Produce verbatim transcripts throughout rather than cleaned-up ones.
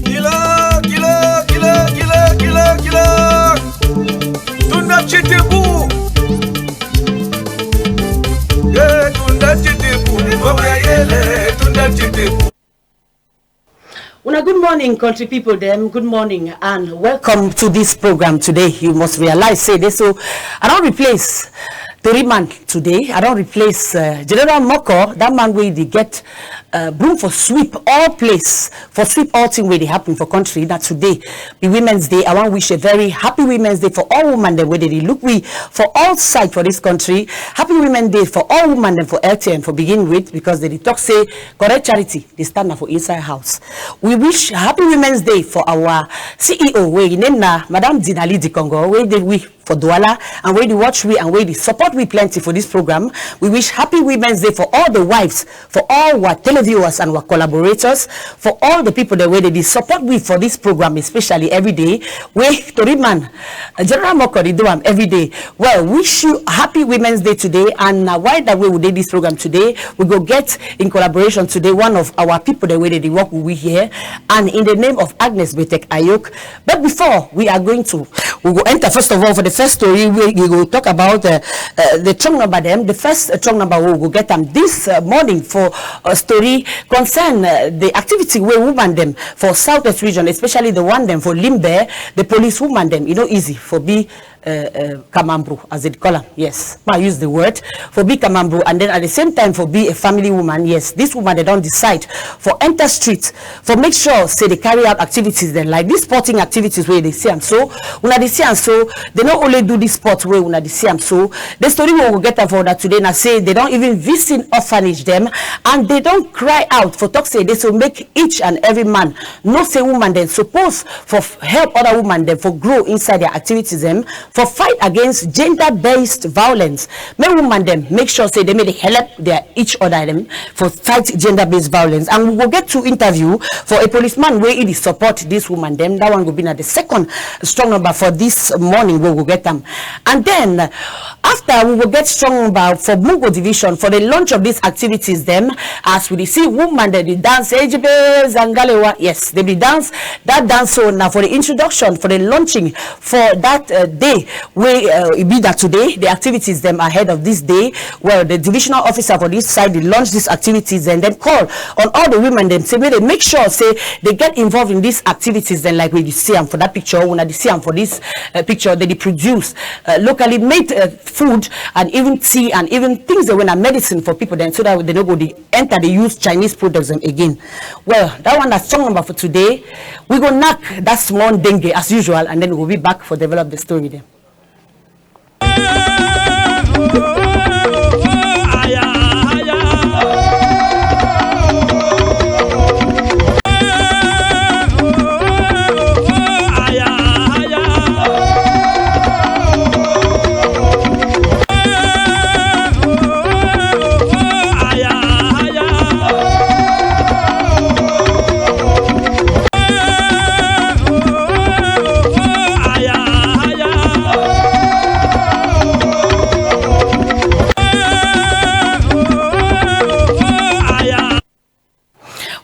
Kilo, kilo, kilo, kilo, kilo, kilo. Tunda Tshitebu. Yeah, Tunda Tshitebu. Tunda Tshitebu. Una good morning, country people dem. Good morning and welcome to this program today. You must realize say this, so I don replace Tori man today. I don replace, uh, General Moko, that man wey dey get, uh, broom for sweep all place, for sweep all thing wey dey happen for country. Na today be Women's Day. I wan wish a very happy Women's Day for all woman dem wey dey dey look we for all side for this country. Happy Women's Day for all woman dem for L T N for begin with, because they dey talk say correct charity dey stand na for inside house. We wish happy Women's Day for our C E O, wey yi name na Madam Dinali Dikongo, wey dey we for Douala, and wey dey watch we and wey dey support we plenty for this program. We wish happy Women's Day for all the wives, for all our televiewers and our collaborators, for all the people that wey dey dey support we for this program, especially every day. Wey Tori man, uh, General Moko dey do am every day. Well, wish you happy Women's Day today, and na why that wey we dey this program today, we go get in collaboration today one of our people that wey dey dey work with we here, and in the name of Agnes Betek Ayok. But before we are going to, we go enter first of all for the first story. We, we go talk about, uh, uh, the trunk number dem. The first, uh, trunk number we go get am this, uh, morning for, uh, story concern, uh, the activity wey woman dem for Southwest region, especially the one dem for Limbe, the police woman dem. E no easy for be, uh, uh, kamambru, as they call am. Yes, ma use the word for be kamambru, and then at the same time for be a family woman. Yes, this woman, they don decide for enter street for make sure say they carry out activities dem, like this sporting activities wey dey see am so. Una dey see am so, they no only do this sport wey una dey see am so. The story wey we go get am for una today na say they don even visit orphanage dem, and they don cry out for talk say they so make each and every man know say woman dem suppose for f-, help other woman dem for grow inside their activities dem for fight against gender-based violence. Make woman dem make sure say they make they help their each other dem for fight gender-based violence. And we go get two interview for a policeman wey e dey support this woman dem. That one go be na the second strong number for this morning wey we go get am. And then after, we go get strong number for Mungo Division for the launch of these activities dem. As we dey see woman dem dey dance, Ejibe Zangalewa. Yes, they be dance. That dance so na for the introduction, for the launching for that, uh, day wey, uh, e be that today the activities dem ahead of this day. Well, the divisional officer for this side, they launch these activities and then call on all the women dem say make they make sure say they get involved in these activities. Then, like we see am for that picture, una dey see am for this, uh, picture, they dey produce, uh, locally made, uh, food and even tea and even things that wey na medicine for people dem, so that they no go dey enter dey use Chinese products dem again. Well, that one na strong number for today. We go knack that small dengue as usual, and then we go be back for develop the story dem.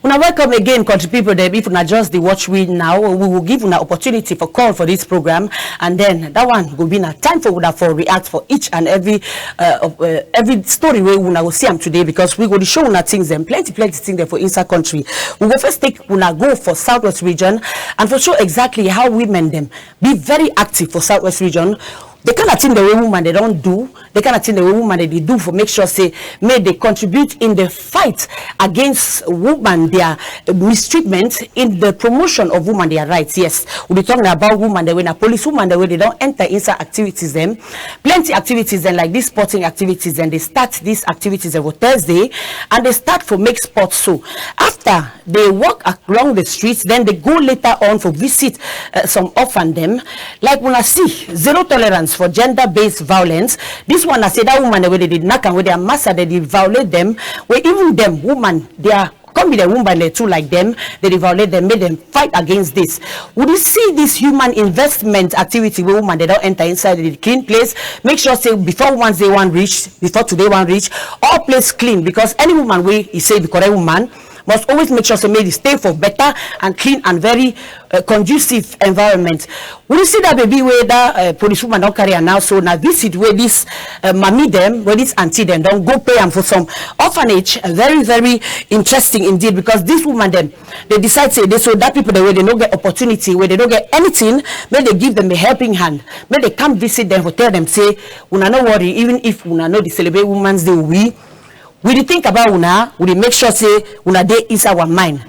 Una welcome again, country people dem. If una just dey watch we now, we will give una opportunity for call for this program, and then that one go be na time for una for react for each and every, uh, of, uh, every story wey una go see am today, because we go dey show una things dem, plenty, plenty things dem for inside country. We go first take una go for Southwest region and for show exactly how women dem be very active for Southwest region. The kind of thing the way woman they don't do, the kind of thing the way woman they dey do for make sure say may they contribute in the fight against woman their, uh, mistreatment in the promotion of woman their rights. Yes, we be talking about woman the way na police woman the way they don't enter inside activities them, plenty activities and like this sporting activities and they start these activities for Thursday and they start for make sports. So after they walk along the streets, then they go later on for visit, uh, some orphan them. Like una see, zero tolerance for gender-based violence. This one I say that woman wey they did knack and wey their master they did violate them. Where even them woman they are come be the woman they too like them. They dey violate them, make them fight against this. Would you see this human investment activity where woman they don't enter inside the clean place? Make sure say before one day one reach, before today one reach, all place clean because any woman wey e say be correct woman must always make sure say make e stay for better and clean and very, uh, conducive environment. We see that baby wey that, uh, police woman don carry am now, so na visit wey this, uh, mami dem, wey this aunty dem don go pay am for some orphanage. Uh, very, very interesting indeed because this woman dem they decide say they so that people dem wey they no get opportunity, wey they no get anything, make they give them a helping hand, make they come visit them for tell them say una no worry, even if una no dey celebrate Women's Day, we we dey think about una, we dey make sure say una dey inside our mind.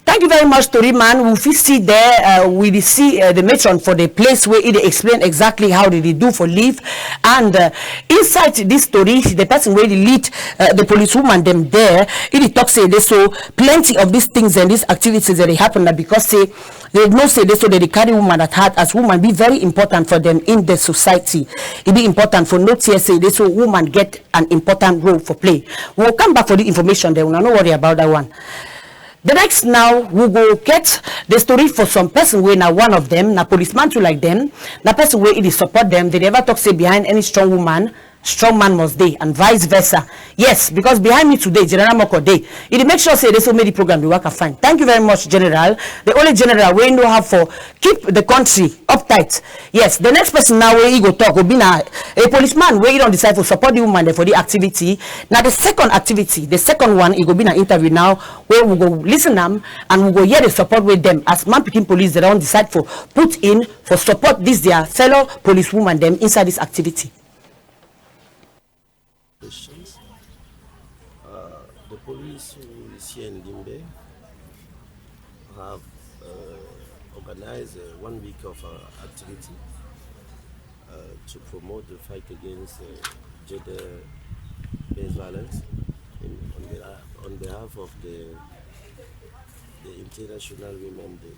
Thank you very much, Tori man. We fit see there, uh, we dey see, uh, the matron for the place where it explain exactly how they dey do for live. And, uh, inside this story, the person where they lead, uh, the police woman them there, it dey talk say they so plenty of these things and these activities that they happen na because say they know say they so they dey carry woman at heart as woman be very important for them in the society. It be important for no tear say they so woman get an important role for play. We'll come back for the information there. Una no worry about that one. The next now, we go get the story for some person wey na one of them, na policeman too like them, na person wey e dey support them. They never talk say behind any strong woman, strong man must dey, and vice versa. Yes, because behind me today, General Moko dey. E dey make sure say they so make the program dey waka fine. Thank you very much, General. The only general wey no have for keep the country uptight. Yes, the next person now wey e go talk go be na a policeman wey e don decide to support the woman dem for the activity. Na the second activity, the second one, e go be na interview now wey we go listen am and we go hear the support wey dem as man pikin police dem don decide for put in for support this their fellow police woman dem inside this activity. Questions. Uh, the police who is here in Limbe have, uh, organized, uh, one week of, uh, activity, uh, to promote the fight against, uh, gender-based violence in, on, the, on behalf of the, the International Women Day.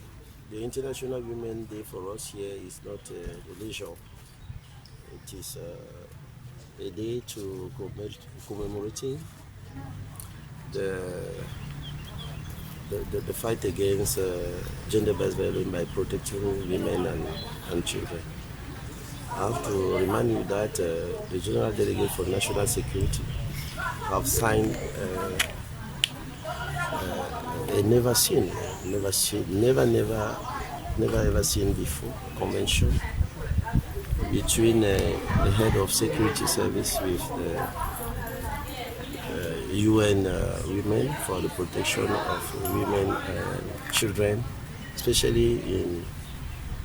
The International Women Day for us here is not, uh, a leisure. It is, uh, a day to commemorate, commemorating the, the, the, the fight against, uh, gender-based violence by protecting women and, and children. I have to remind you that, uh, the General Delegate for National Security have signed, uh, uh, a never seen, never seen, never, never, never ever seen before convention between, uh, the head of security service with the, uh, U N, uh, women for the protection of women and children, especially in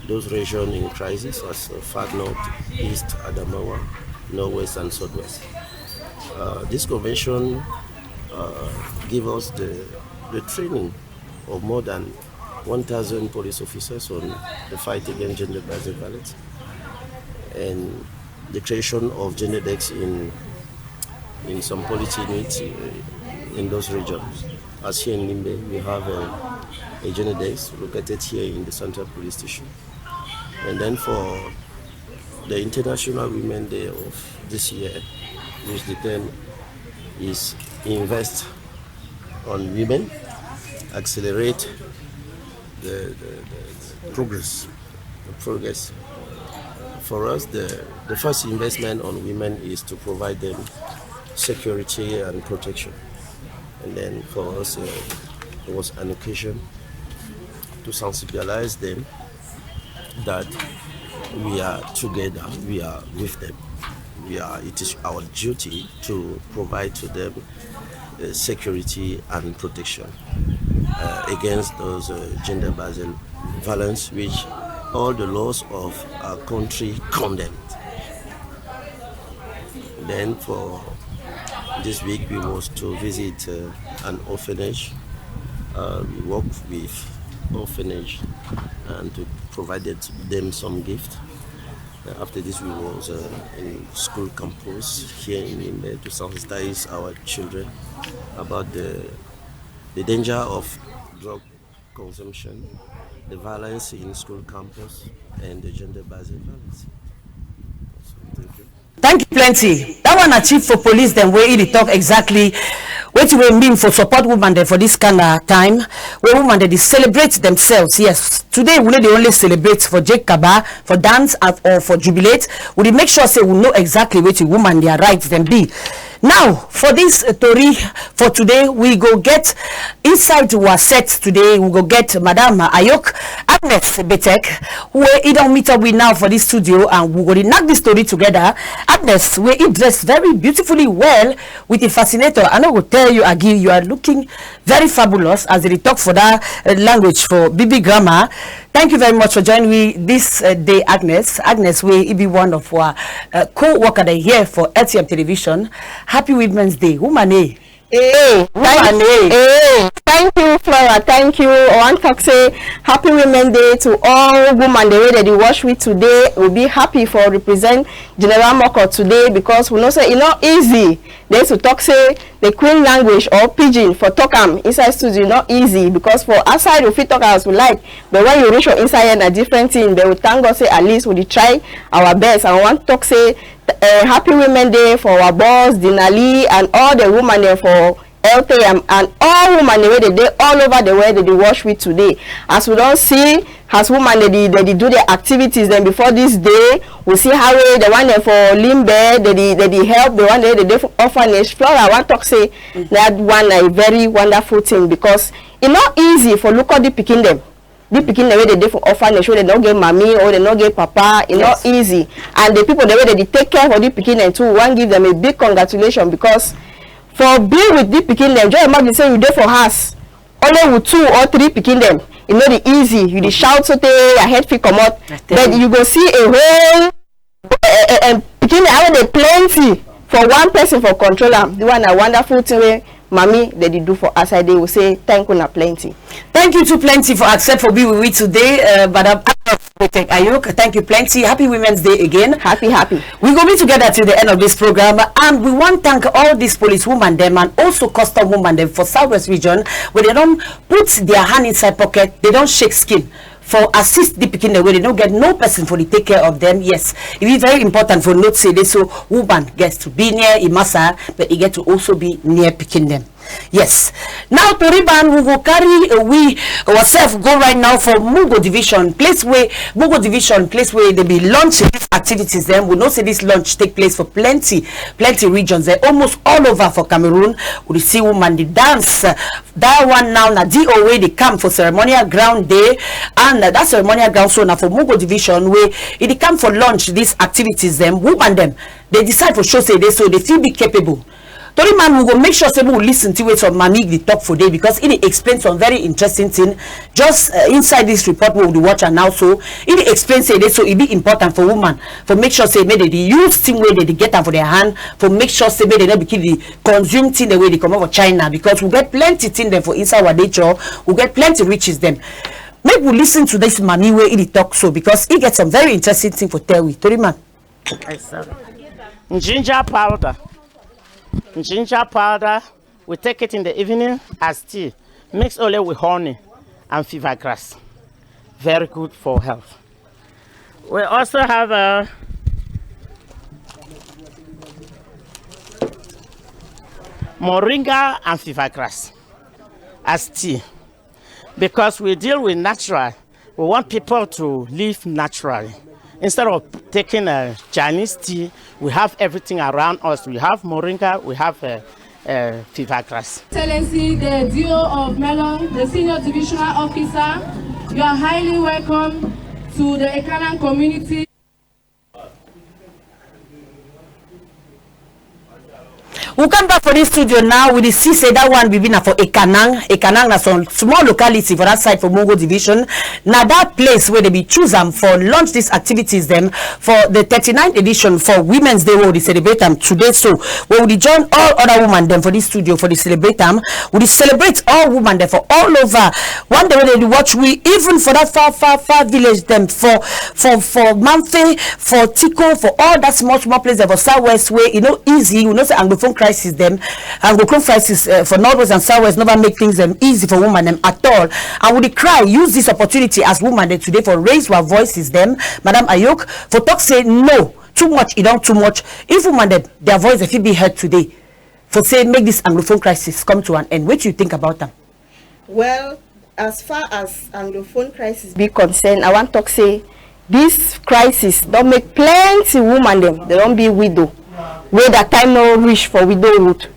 those regions in crisis as, uh, Far North, East, Adamawa, Northwest, and Southwest. Uh, this convention, uh, give us the, the training of more than one thousand police officers on the fight against gender-based violence and the creation of gender desk in, in some police units, uh, in those regions. As here in Limbe, we have a, a gender desk located here in the Central Police Station. And then for the International Women Day of this year, which the theme is invest on women, accelerate the, the, the, the progress. The progress. For us, the, the first investment on women is to provide them security and protection. And then for us, uh, it was an occasion to sensibilize them that we are together, we are with them. We are, it is our duty to provide to them, uh, security and protection, uh, against those, uh, gender-based violence which All the laws of our country condemned. Then for this week, we was to visit uh, an orphanage. Uh, we work with orphanage and we provided them some gift. Uh, after this, we was uh, in school campus here in Limbe to sensitize our children about the the danger of drug consumption, the violence in school campus, and the gender-based violence. So, thank you. Thank you plenty. That one na chief for police dem wey e dey talk exactly wetin wey mean for support woman dem for this kind of time wey woman dem dey celebrate themselves. Yes, today we no dey only celebrate for Jake Kaba, for dance and or for jubilate. We dey make sure say we know exactly wetin woman their rights dem be. Now, for this uh, tori for today, we go get inside our set today, we go get Madam Ayok Agnes Betek, wey e don meet up with now for this studio, and we go dey knack this story together. Agnes, wey e dress very beautifully well with a fascinator. I no go tell you, Agi, you are looking very fabulous as they talk for that uh, language for B B grammar. Thank you very much for joining me this uh, day, Agnes. Agnes, wey e be one of our uh, co-worker dem here for L T M television. Happy Women's Day, woman eh. Hey, woman eh. Hey, thank you, Flora. Thank you. I wan talk say happy Women Day to all woman dem wey dey dey watch we today. We be happy for represent General Moko today because we know say e no easy. Dey to talk say the Queen language or pidgin for talk am inside studio e no easy because for outside we fit talk as we like, but when you reach for inside here na different thing. But we thank God say at least we dey try our best. And we wan talk say uh, happy Women Day for our boss Dinali and all the woman dem for L T M and all woman dem wey dey dey all over the world dey dey watch we today. As we don see, as woman dey dey dey dey do their activities dem before this day, we see how wey the one dem for Limbe dey dey dey dey help the one dem dey dey for orphanage. Flora, I wan talk say that one na a very wonderful thing because e no easy for look all the pikin dem. The pikin dem wey dey dey for orphanage, wey dey no get mami or dey no get papa, e no easy. And the people dem wey dey dey take care for the pikin dem too, we wan give dem a big congratulation because for be with the pikin dem, just imagine say you dey for house, only with two or three pikin dem, e no dey easy. You dey shout sotey your head fit comot, but you go see a whole eh, eh, eh, pikin dem, how dey plenty for one person for control am. The one na wonderful thing wey mami dey dey do for outside dey. We say thank una plenty. Thank you too plenty for accept for be with we today, uh, Madam Agnes Betek Ayok. Thank you plenty. Happy Women's Day again. Happy, happy. We go be together till the end of this program, and we wan thank all these police woman dem and also custom woman dem for Southwest region wey dey don put their hand inside pocket, dey don shake skin for assist the pikin dem wey dey no get no person for dey take care of them. Yes, e be very important for note say dey so woman get to be near e massa, but e get to also be near pikin dem. Yes. Now, tori man, we go carry uh, we ourselves go right now for Mungo Division, place wey Mungo Division, place wey dey be launch these activities dem. We know say this launch take place for plenty, plenty regions. Dem almost all over for Cameroon. We dey see woman dey dance. Uh, that one now na D O wey dey come for ceremonial ground dey, and uh, that ceremonial ground so na for Mungo Division wey e dey come for launch these activities dem. Woman dem dey decide for show say dey so dey fit be capable. Tori man, we go make sure say we listen to wetin some mami dey talk for dey because e dey explain some very interesting thing. Just uh, inside this report wey we dey watch am now, so e dey explain say dey so e be important for woman for make sure say make dey dey use thing wey dey dey get am for their hand for make sure say make dey no begin dey consume thing dem wey dey comot for China because we get plenty thing dem for inside our nature, we get plenty riches dem. Make we listen to this mami wey e dey talk so because e get some very interesting thing for tell we. Tori man. I said, ginger powder. Ginger powder, we take it in the evening as tea. Mix only with honey and fever grass. Very good for health. We also have uh, moringa and fever grass as tea. Because we deal with natural, we want people to live naturally. Instead of taking a Chinese tea, we have everything around us. We have moringa, we have uh, uh, fever grass. Excellency, the D O of Melon, the Senior Divisional Officer, you are highly welcome to the Ekanan community. We come back for this studio now. We dey see say that one be be na for Ekanang. Ekanang na some small locality for that side for Mongo Division. Na that place where they be choose am for launch these activities dem for the thirty-ninth edition for Women's Day wey we dey celebrate am today. So we will join all other women dem for this studio for the celebrate am. We dey celebrate all women dem for all over. One day wey they dey watch we, even for that far, far, far village dem for for for Mamfe, for Tiko, for all that small small place dem for Southwest wey e no easy. We know say Anglophone crisis dem, Anglophone crisis uh, for Northwest and Southwest never make things dem easy for woman dem at all. And we dey cry, use this opportunity as woman dem today for raise our voices dem. Madam Ayok, for talk say no, too much, e don too much. If woman dem, their voice dem fit be heard today, for say make this Anglophone crisis come to an end. What do you think about am? Well, as far as Anglophone crisis be concerned, I wan talk say this crisis don make plenty woman dem, they don be widow, wey their time no reach for widowhood.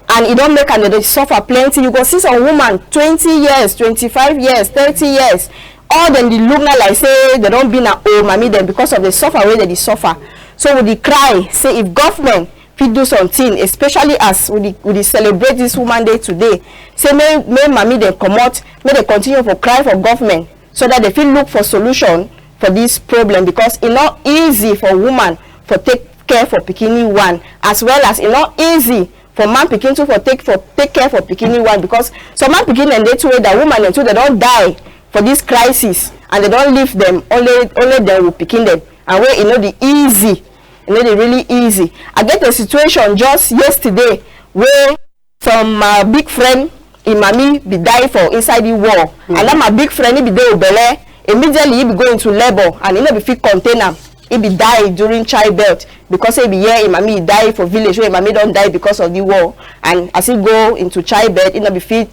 And e don make am dey suffer plenty. You go see some woman twenty years, twenty-five years, thirty years, all dem dey look na like say they don be na old mami dem because of the suffer wey dem dey suffer. So we dey cry say if government fit do something, especially as we dey we dey celebrate this woman day today, say make make mami dem comot, make dem continue for cry for government so that they fit look for solution for this problem, because e no easy for woman for take care for pikinni one, as well as e no easy for man pikin too for take for take care for pikinni one, because some man pikin dem dey too wey their woman dem too dem don die for this crisis and dem don leave dem only only dem with pikin dem, and wey e no dey easy. E no dey really easy. I get a situation just yesterday wey some uh, big friend, im mami be die for inside the war, and that my big friend, he be dey with belle. Immediately he be go into labour and he no be fit contain am. He be die during childbirth because he be hear im mami die for village wey im mami don die because of the war, and as he go into childbirth, he no be fit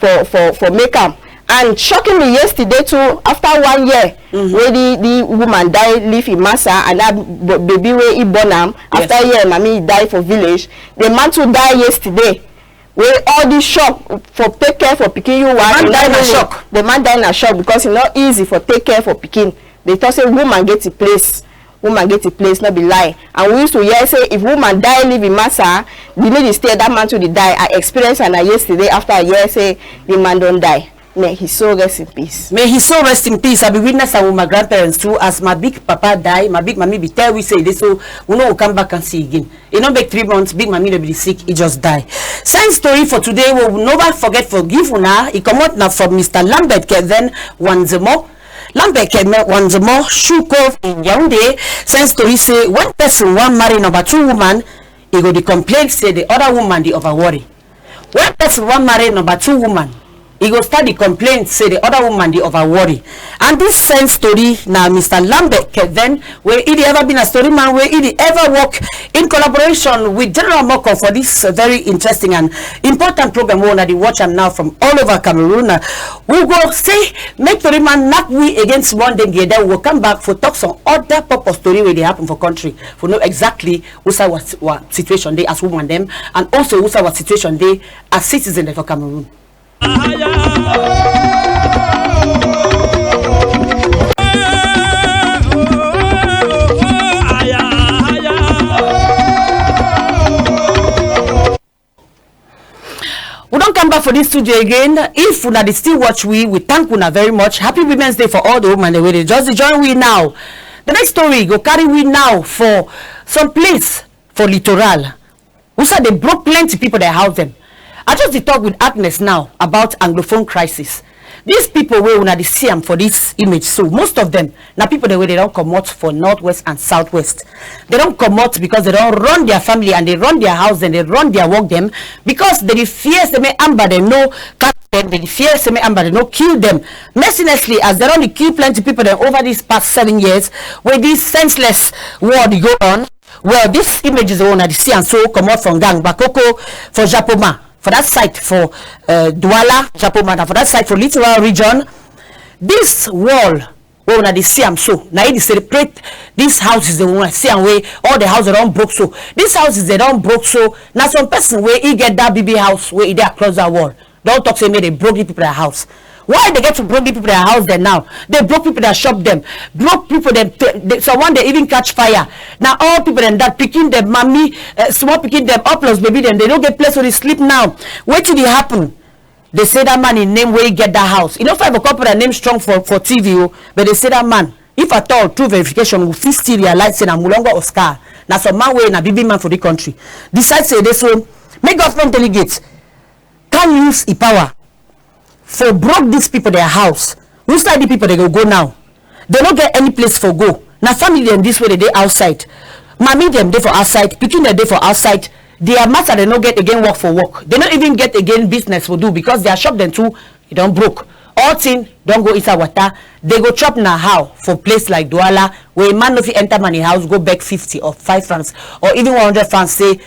for for for make am. And shockingly, yesterday too, after one year wey the the woman die leave im massa and that b- baby wey he born am, after year mami die for village, the man too die yesterday. Wey all this shock for take care for pikin you one, man e no die na really shock. The man die na shock because e no easy for take care for pikin. They talk say woman get e place. Woman get e place, no be lie. And we used to hear say if woman die leave e massa, the need stay that man too dey die. I experience am na yesterday after I hear say the man don die. May his soul rest in peace. May his soul rest in peace. I be witness am with my grandparents too. As my big papa die, my big mami be tell we say this, so we no go come back and see again. E no make three months, big mami no be sick, e just die. Same story for today. We will never forget for give una. E comot na from Mister Lambert Kevin Wanzemo. Lambert Kevin Wanzemo, Shoe Cove in Yaoundé. Same story say when person wan marry number two woman, e go dey complain say the other woman dey over worry. When person wan marry number two woman, e go start dey complain say the other woman dey over worry. And this same story na Mister Lambert Kevin, wey e dey ever be na story man, wey e dey ever work in collaboration with General Moko for this uh, very interesting and important program wey una dey watch am now from all over Cameroon. Uh, we go say make story man knack we against one day, then we go come back for talk some other purpose story wey dey happen for country for know exactly which side wa, wa situation dey as woman dem, and also which side wa situation dey as citizen dem for Cameroon. We don come back for this studio again. If una dey still watch we, we thank una very much. Happy Women's Day for all the women wey dey just dey join we now. The next story go carry we now for some place for Littoral. We say dey broke plenty people their house dem. I just dey talk with Agnes now about Anglophone crisis. These people wey una dey see am for this image so, most of them na people dem wey dey don comot for Northwest and Southwest. Dey don comot because dey don run their family and dey run their house dem, dey run their work dem, because dey dey fear say make Amba dem no catch dem, dey dey fear say make Amba dem no kill dem. Mercilessly, as dey don dey kill plenty people dem over these past seven years, wey this senseless war dey go on. Well, these images wey una dey see am so comot from Gang Bakoko for Japoma, for that side for uh, Douala, Japoma, na for that side for Littoral region. This wall wey una dey see am so, na e dey separate these houses wey una see am wey all the houses don broke so. These houses dem don broke so, na some person wey e get that big big house wey e dey across that wall don talk say make dey broke the people their house. Why they get to broke the people their house dem now? They broke people their shop dem, broke people dem. Te- they, some one dey even catch fire. Na all people dem that pikin dem, mami, uh, small pikin dem, all plus baby dem. They no get place to dey sleep now. Wetin dey happen? They say that man in name wey get that house. You know, five o'clock put name strong for for T V o, but they say that man. If at all true verification, we fit still realize say na Mulongo Oscar, na some man wey na big big man for the country. Decide say they so make government delegate can use e power for broke these people their house. Which side the people they go go now? They no get any place for go. Na family dem this way they dey outside. Mami dem dey for outside. Pikin dem dey for outside. Their master they no get again work for work. They no even get again business for do because their shop dem too e don broke. All thing don go inside water. They go chop na how for place like Douala where a man no fit enter man e house go beg fifty or five francs or even one hundred francs say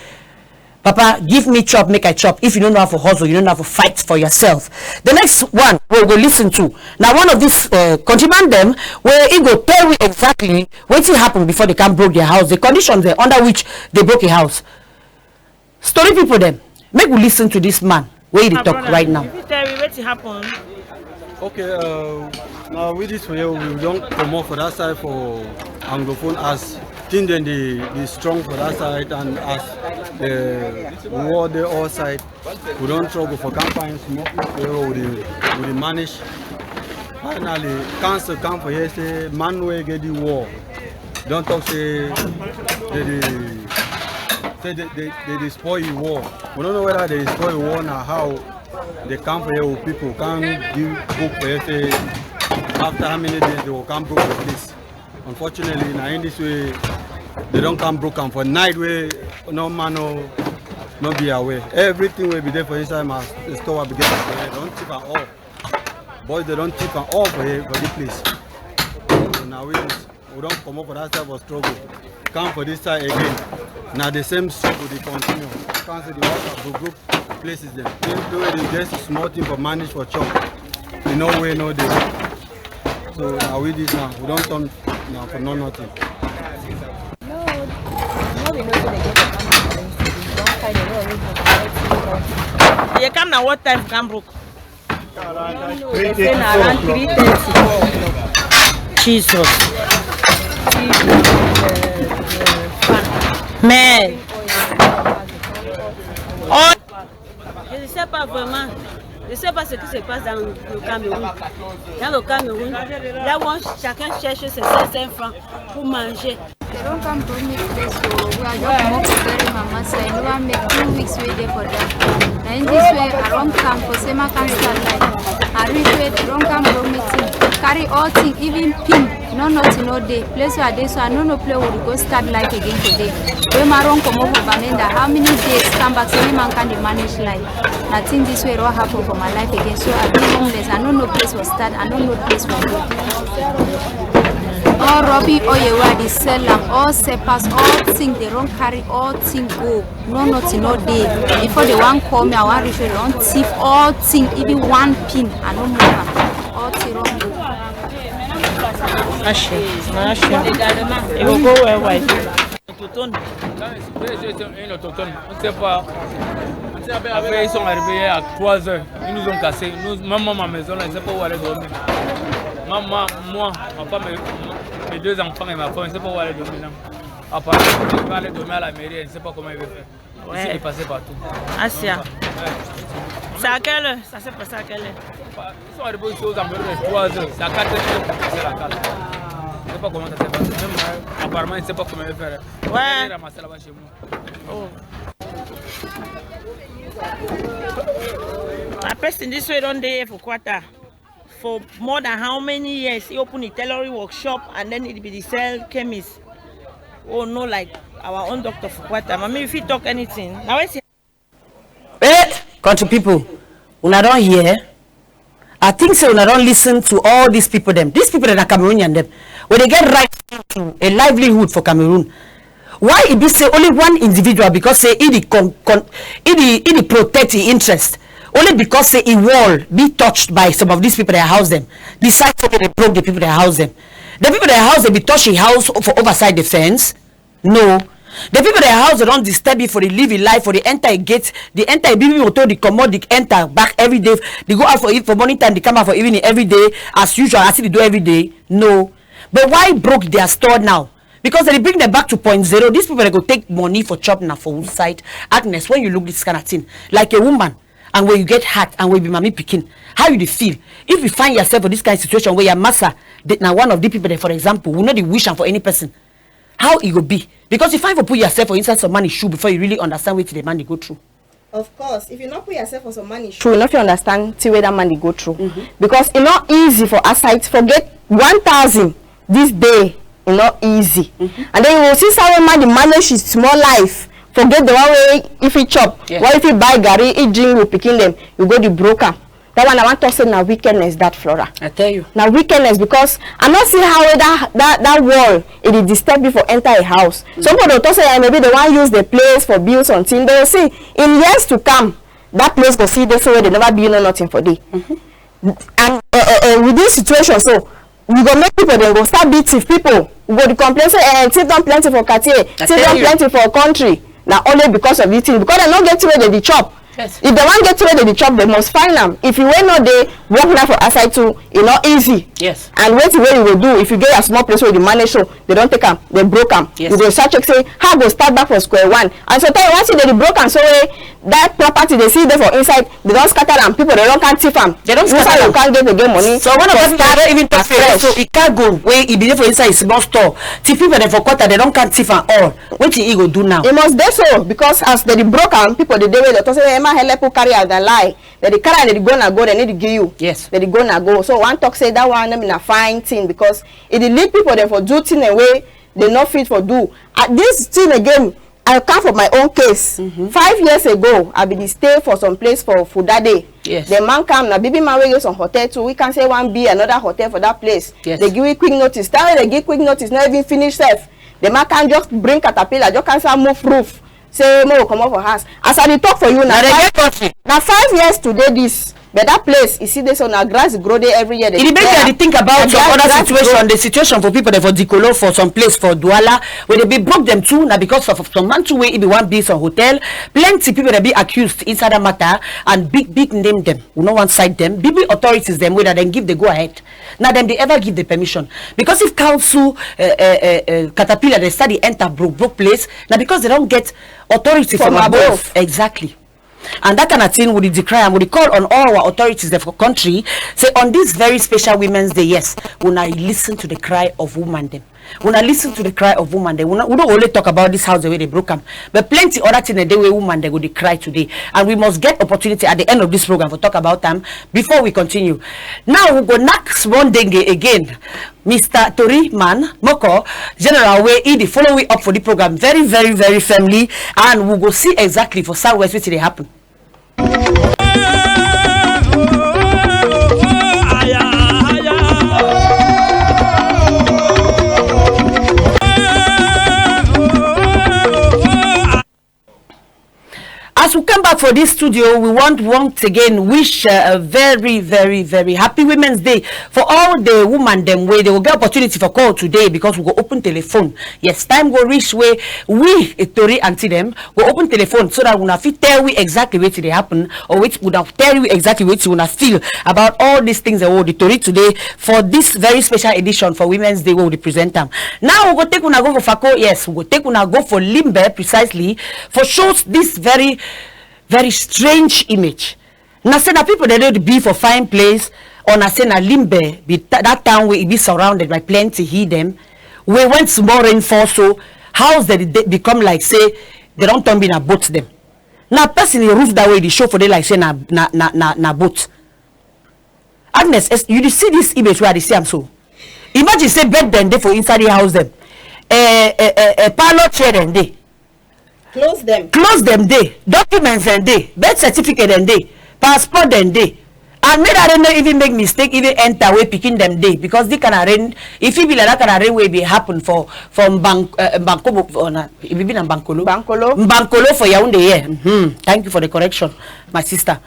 Papa, give me chop, make I chop. If you no know how to hustle, you no know how to fight for yourself. The next one we go listen to na one of these uh, countryman dem where he go tell we exactly wetin happen before they come broke their house, the conditions dem under which they broke a house. Story people dem, make we listen to this man wey dey talk right now. You fit tell me wetin happen? Okay, uh, now with this for here, we don comot for that side for Anglophone as thing dem dey dey strong for that side and as the war dey all side, we don struggle for come find small place wey we dey we dey manage. Finally, council come for here say man wey get the war don talk say they dey say they dey they dey spoil the war. We no know whether they dey spoil the war na how they come for here with people come give book for here say after how many days they go come broke the place. Unfortunately, na in this way they don come broke am for night wey no man no no be aware. Everything wey be dey for inside my store wey be get for here don thief am all. Boys they don thief am all for here for this place. So na we we don comot for that side for struggle. Come for this side again. Na the same struggle dey continue. Come see the water go broke places dem. Thing wey dey just small thing for manage for chop. You know wey no dey. So na we this now. We don turn now for no nothing. No, no, we no go dey get the money for this. We don find a way wey we go collect it. They come na what time come broke? They say na around three thirty, four o'clock. Jesus. Man. Oh. Je ne sais pas vraiment. Je ne sais pas ce qui se passe dans le Cameroun. Dans le Cameroun, là où on- chacun cherche ses cinq cents francs pour manger. They don come bring me place, so we are just comot for bury mama side. No wan make two weeks wey dey for that. Na in this way I don come for say make I start life. I reach where they don come bring me thing, carry all thing, even pin. No nothing no dey. Place wey I dey so I no know place we go start life again today. Wey ma don comot for Bamenda, how many days come back say make man can dey manage life. Na thing this way don happen for my life again. So I be homeless. I no know place for start. I no know place for go. All Robbie Oyewa dey sell am, all sepas, all thing dey run carry all thing go. No nothing no dey. Before they wan call me, I wan reach where they don thief all thing, even one pin. I no move am. All thing run go. Ashe, na ashe. E go go well well. Autochtone. Quand c'est un autochtone, on ne sait pas. Après, ils sont arrivés à trois heures. Ils nous ont cassés. Nous, maman, ma maison, là, je ne sais pas où aller dormir. Maman, moi, ma femme, et- mes deux enfants et ma femme, je ne sais pas où aller dormir, non. Apparemment, je vais aller dormir à la mairie, je ne sais pas comment il va faire. Ici, il est passé partout. Asia. C'est à quelle heure? Ça s'est passé à quelle heure? Ils sont arrivés ici aux environs de trois heures. C'est à quatre heures qu'ils ont commencé la cale. Je ne sais pas comment ça s'est passé. Même, euh, apparemment, je ne sais pas comment ils vont faire. Ouais. Ils vont ramasser là-bas chez moi. Oh. A person this way don dey here for quarter for more than how many years? He open the tailoring workshop and then he be the sell chemist. Oh no, like our own doctor for quarter. Mami, if you talk anything, now I see. Eh, country people, una don hear? I think say una don listen to all these people dem. These people dem na Cameroonian dem. Wey dey get right to a livelihood for Cameroon. Why e be say only one individual, because say e dey con con e dey e dey protect e interest, only because say e wall be touched by some of these people their house dem, decide say make dey broke the people their house dem. The people their house dem be touch e house for overside the fence. No, The people dem house, dem don disturb you for the live yi life, for the enter yi gate, the enter yi big motor, the comot, the enter back every day, the go out for e-, for morning time, the come out for evening every day, as usual, as e dey do every day. No. But why broke their store now? Because dem dey bring dem back to point zero. These people dem go take money for chop na for who side? Agnes, when you look this kind of thing, like a woman, and when you get hurt, and when you be mami pikin, how you dey feel? If you find yourself for this kind of situation where your massa dey, na one of the people dem, for example, we no dey wish am for any person. How e go be? Because you find for put yourself for inside some man yi shoe before you really understand wetin the man dey go through. Of course, if you no put yourself for some man yi shoe, you no fit understand thing wey that man dey go through. Because e no easy for outside, forget one thousand this day, e no easy. And then you go see how man dey manage yi small life, forget the one wey e fit chop, wey e fit buy garri, e drink with pikin dem, you go dey broke am. That one I wan talk say na wickedness that, Flora. I tell you. Na wickedness, because I no see how that, that, that wall, e dey disturb you for enter yi house. Some people dey talk say, eh, maybe dem wan use the place for build something. Dem go see, in years to come, that place go see dey so wey dem never build no nothing for dey. And, uh, uh, uh, with this situation so, we go make people dem go start be thief people. We go dey complain say, eh, thief don plenty for quartier, thief don plenty for country. Na only because of this thing, because dem no get thing wey dem dey chop. Yes. If dem wan get thing wey dem dey chop, dem must find am. If you wey no dey work now for outside too, e no easy. Yes. And wetin wey you go do if you get your small place wey you dey manage so, dem don take am, dem broke am. Yes. You go start check say how I go start back for square one. And sometimes once you dey broke am so wey that property dem see dey for inside, dem don scatter am. People dem don come thief am. Dem don scatter am. You come get again money. So one of the people dem don even talk say, so e cargo wey e be dey for inside yi small store, thief people dem for quarter, dem don come thief am all. Wetin e go do now? E must dey so, because as dem dey broke am, people dey dey wey dem talk say, eh, man helep who carry am na lie. Dem dey carry am, dem dey go na go, dem no dey give you. Yes. Dem dey go na go. So one talk say that one no be na fine thing, because e dey lead people dem for do thing dem wey dem no fit for do. Ah, this thing again, I come for my own case. Five years ago, I be dey stay for some place for Fudade. Yes. The man come, na big big man wey get some hotel too. We can say one B, another hotel for that place. Yes. Dem give we quick notice. Time wey dem give quick notice, no even finish sef. The man come just bring caterpillar, just come start move roof. Say make we comot for house. As I dey talk for you now, na five years today this. But that place, you see, dey so na grass grow dey every year. E dey make me dey think about some other situation, the situation for people dem for Dikolo, for some place for Douala, wey dem be broke dem too, na because of some man too wey e be wan build some hotel. Plenty people dem be accused inside that matter, and big big name dem. We no wan cite dem. Big big authorities dem wey that dem give the go ahead. Na dem dey ever give the permission. Because if council, eh, eh, eh, eh, caterpillar dem start dey enter broke broke place, na because dem don get authority from above. Exactly. And that kind of thing, we dey decry am, we dey call on all our authorities dem for country, say on this very special Women's Day, yes, wuna listen to the cry of woman dem. Wuna listen to the cry of woman dem. We no, we no only talk about this house the way dem broke am, but plenty other thing dem dey wey woman dem go dey cry today. And we must get opportunity at the end of this program for talk about am before we continue. Now we go knack small ndenge again. Mister Tori Man Moko, General, wey e dey follow we up for the program very, very, very firmly, and we go see exactly for Southwest wetin dey happen. As we come back for this studio, we want once again wish, uh, a very, very, very happy Women's Day for all the woman dem wey dem go get opportunity for call today, because we go open telephone. Yes, time go reach wey we, eh, Tori aunty dem, go open telephone so that wuna fit tell we exactly wetin dey happen, or wuna tell we exactly wetin wuna feel about all these things that we dey tori today for this very special edition for Women's Day wey we dey present am. Now we go take wuna go for Fako, yes, we go take wuna go for Limbe precisely, for show this very, very strange image. Na say na people dem dey be for fine place, or na say na Limbe be that town wey e be surrounded by plenty hill dem, wey when small rain fall so, house dem dey become like say dem don turn be na boat dem. Na person dey roof that way dey show for dey like say na, na, na, na, na boat. Agnes, you dey see this image wey I dey see am so? Imagine say bed dem dey for inside the house dem. Eh, eh, eh, eh, parlor chair dem dey. Clothes dem. Clothes dem dey. Documents dem dey. Birth certificate dem dey. Passport dem dey. And make that rain no even make mistake even enter wey pikin dem dey, because this kind of rain, e fit be like that kind of rain wey be happen for, for Mban-, uh, Mbankobo, for na, e be, be na Mbankolo? Mbankolo. Mbankolo for Yaoundé here. Mm-hmm. Thank you for the correction, my sister.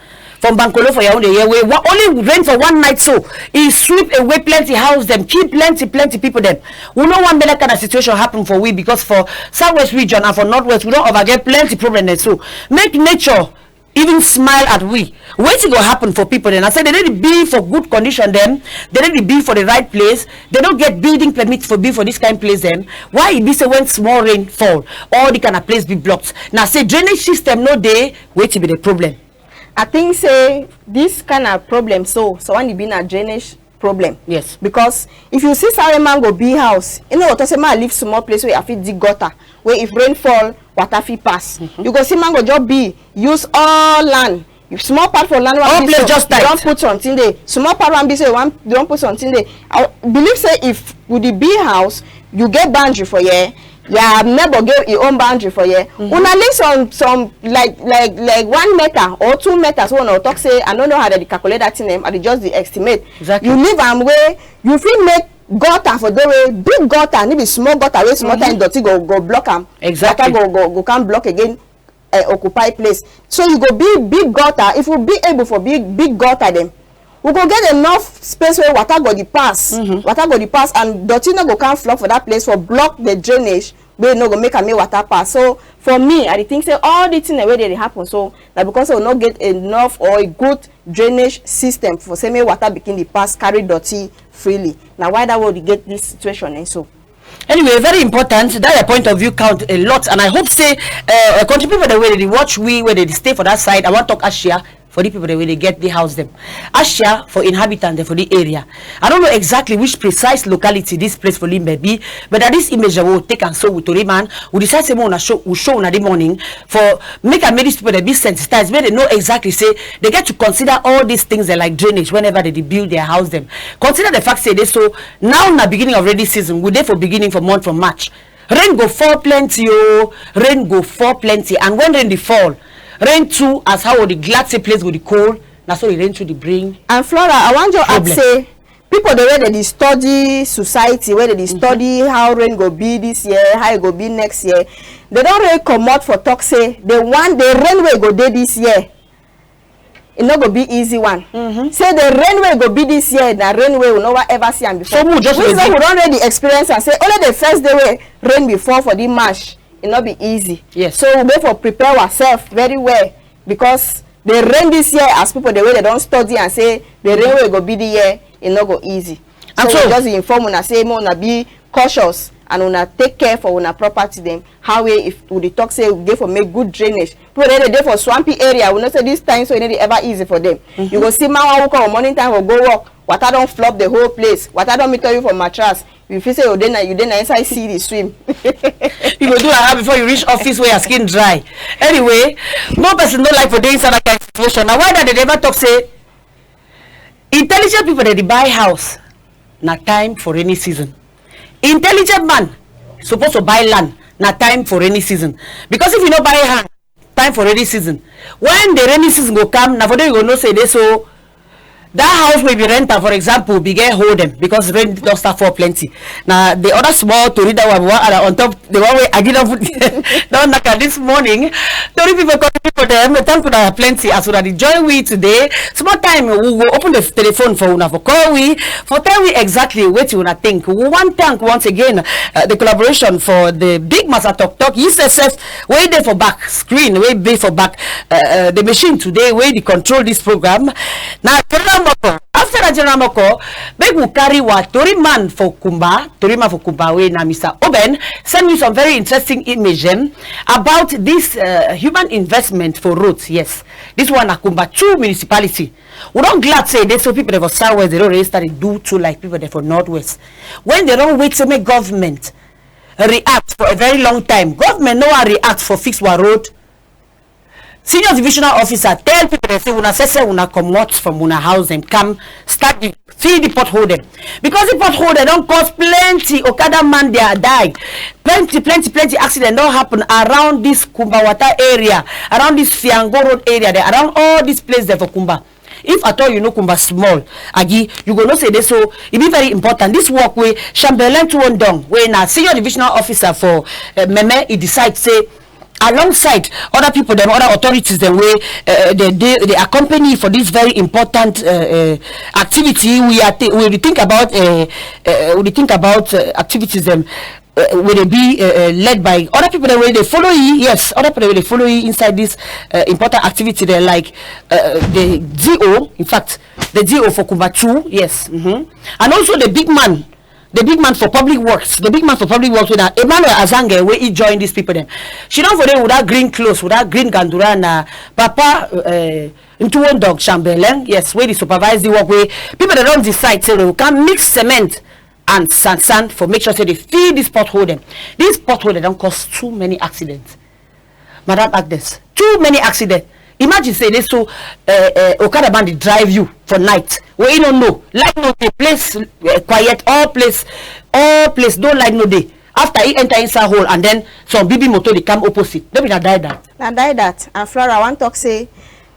for Mbankolo for Yaoundé here, wey wa-, only rain for one night so, e sweep away plenty house dem, kill plenty, plenty people dem. We no want make that kind of situation happen for we, because for Southwest region and for Northwest, we don over get plenty problem dem. So make nature even smile at we. Wetin go happen for people dem? I say dem need to be for good condition dem. Dem need to be for the right place. Dem no get building permit for be for this kind place dem. Why e be say when small rain fall, all the kind of place be blocked? Na say drainage system no dey. Wetin be the problem? I think say this kind of problem so, so when e be na drainage problem. Yes. Because if you see say man go build house, e no go talk say make I leave small place wey I fit dig gutter, wey if rain fall, water fit pass. You go see man go just be use all land. Small part for land wey be so, just you don put something there. Small part wey be so, you wan, you don put something there. I believe say if we dey build house, you get boundary for here, your neighbor get your own boundary for here. Una leave some, some, like, like, like one meter or two meters wey una talk say, I no know how dem dey calculate that thing dem, I dey just dey estimate. Exactly. You leave am wey you fit make gutter for there, wey big gutter, no be small gutter wey small time dirty go, go block am. Exactly. Water go, go, go come block again, eh, occupy place. So you go build big gutter. If we be able for big, big gutter dem, we go get enough space wey water go dey pass. Water go dey pass and dirty no go come flock for that place for block the drainage wey no go make am make water pass. So for me, I dey think say all the thing dem wey dey, dey happen so, na because say we no get enough or a good drainage system for say make water begin dey pass, carry dirty freely. Na why that way we dey get this situation, eh, so. Anyway, very important. That your point of view count a lot, and I hope say, uh, country people, the way they watch we, where they stay for that side, I want talk Ashia for the people that wey dey get the house dem. Ashia for inhabitants dem for the area. I don't know exactly which precise locality this place for Limbe be, but that this image I will take and so with Tori man, we decide say we una show, we show una the morning for make and make these people that be sensitized, make they know exactly say they get to consider all these things, they like drainage whenever they dey build their house dem. Consider the fact say they so now na beginning of rainy season. We dey for beginning for month for March. Rain go fall plenty o. Rain go fall plenty. And when rain dey fall, rain too, as how we dey glad say place go dey cold, na so the rain too dey bring. And Flora, I wan just add say people dey wey dey dey study society, wey dey dey study how rain go be this year, how e go be next year, they don really comot for talk say the one, the rain wey go dey this year, e no go be easy one. Say the rain wey go be this year na rain wey we never ever see am before. So we just, we don already experience am. Say only the first day wey rain be fall for the March, e no be easy. Yes. So we go for prepare ourselves very well, because the rain this year, as people dey wey they don study and say the rain wey go be the year, e no go easy. And so we just inform una say make una be cautious and una take care for una property dem. How we, if we dey talk say we dey for make good drainage, people dey dey for swampy area, we know say this time so e no dey ever easy for them. You go see man wey come morning time for go work, water don flop the whole place, water don meet you for mattress. You feel say you dey na, you dey na inside sea dey swim. You go do like how before you reach office where your skin dry. Anyway, no person no like for dey inside that kind of situation. Na why that they never talk say intelligent people dey dey buy house na time for rainy season. Intelligent man suppose to buy land na time for rainy season. Because if you no buy hand time for rainy season, when the rainy season go come, na for there you go know say dey so that house wey be rent am, for example, be get hole dem because rain don start fall plenty. Na the other small tori that one, one other on top the one wey I give don put don knack am this morning. Tori people, country people dem, thank una plenty as una dey join we today. Small time we go open the telephone for una for call we for tell we exactly wetin una think. We wan thank once again, uh, the collaboration for the big master talk talk, U S S F, wey dey for back screen, wey dey for back, uh, uh, the machine today, wey dey control this program. Na General Moko. After na General Moko, make we carry wa tori man for Kumba, tori man for Kumba wey na Mister Oben, send me some very interesting image dem about this, uh, human investment for roads. Yes, this one na Kumba two municipality. We don glad say dey so people dem for Southwest, they don already start dey do too like people dem for Northwest. When they don wait say make government react for a very long time, government no wan react for fix wa road. Senior divisional officer tell people dem say una sese una comot from una house dem come start the, fill the pothole dem, because the pothole dem don cause plenty okada man their die, plenty plenty plenty accident don happen around this Kumba Water area, around this Fiango Road area dem, around all this place dem for Kumba. If at all you know Kumba small, Agi, you go know say dey so e be very important. This work wey Chambellan Tuwondong, wey na senior divisional officer for, uh, Meme, he decide say alongside other people dem, other authorities dem wey, uh, dey dey dey accompany for this very important, uh, uh, activity. We are th we dey think about, uh, uh, we dey think about, uh, activities dem, uh, wey dey be, uh, uh, led by other people dem wey dey follow yi. Yes, other people dem wey dey follow yi inside this, uh, important activity dem, like, uh, the D O. In fact, the D O for Kumba two, yes, mm-hmm, and also the big man, the big man for public works, the big man for public works wey na Emmanuel Azange, wey he join these people dem. She don for dey with that green clothes, with that green gandura, na Papa, uh, Ntuwondong Chambeleng, yes, wey dey supervise the work, wey people dem don decide say dem go come mix cement and sand sand for make sure say dem fill this pothole dem. This pothole dem don cause too many accidents. Madam Agnes, too many accidents. Imagine say dey so, uh, uh, okada man dey drive you for night, wey you no know, light no dey, place, uh, quiet, all place, all place, no light no dey. After he enter inside hole, and then some B B motor dey come opposite. No be na die that. Na die that. And Flora, I wan talk say,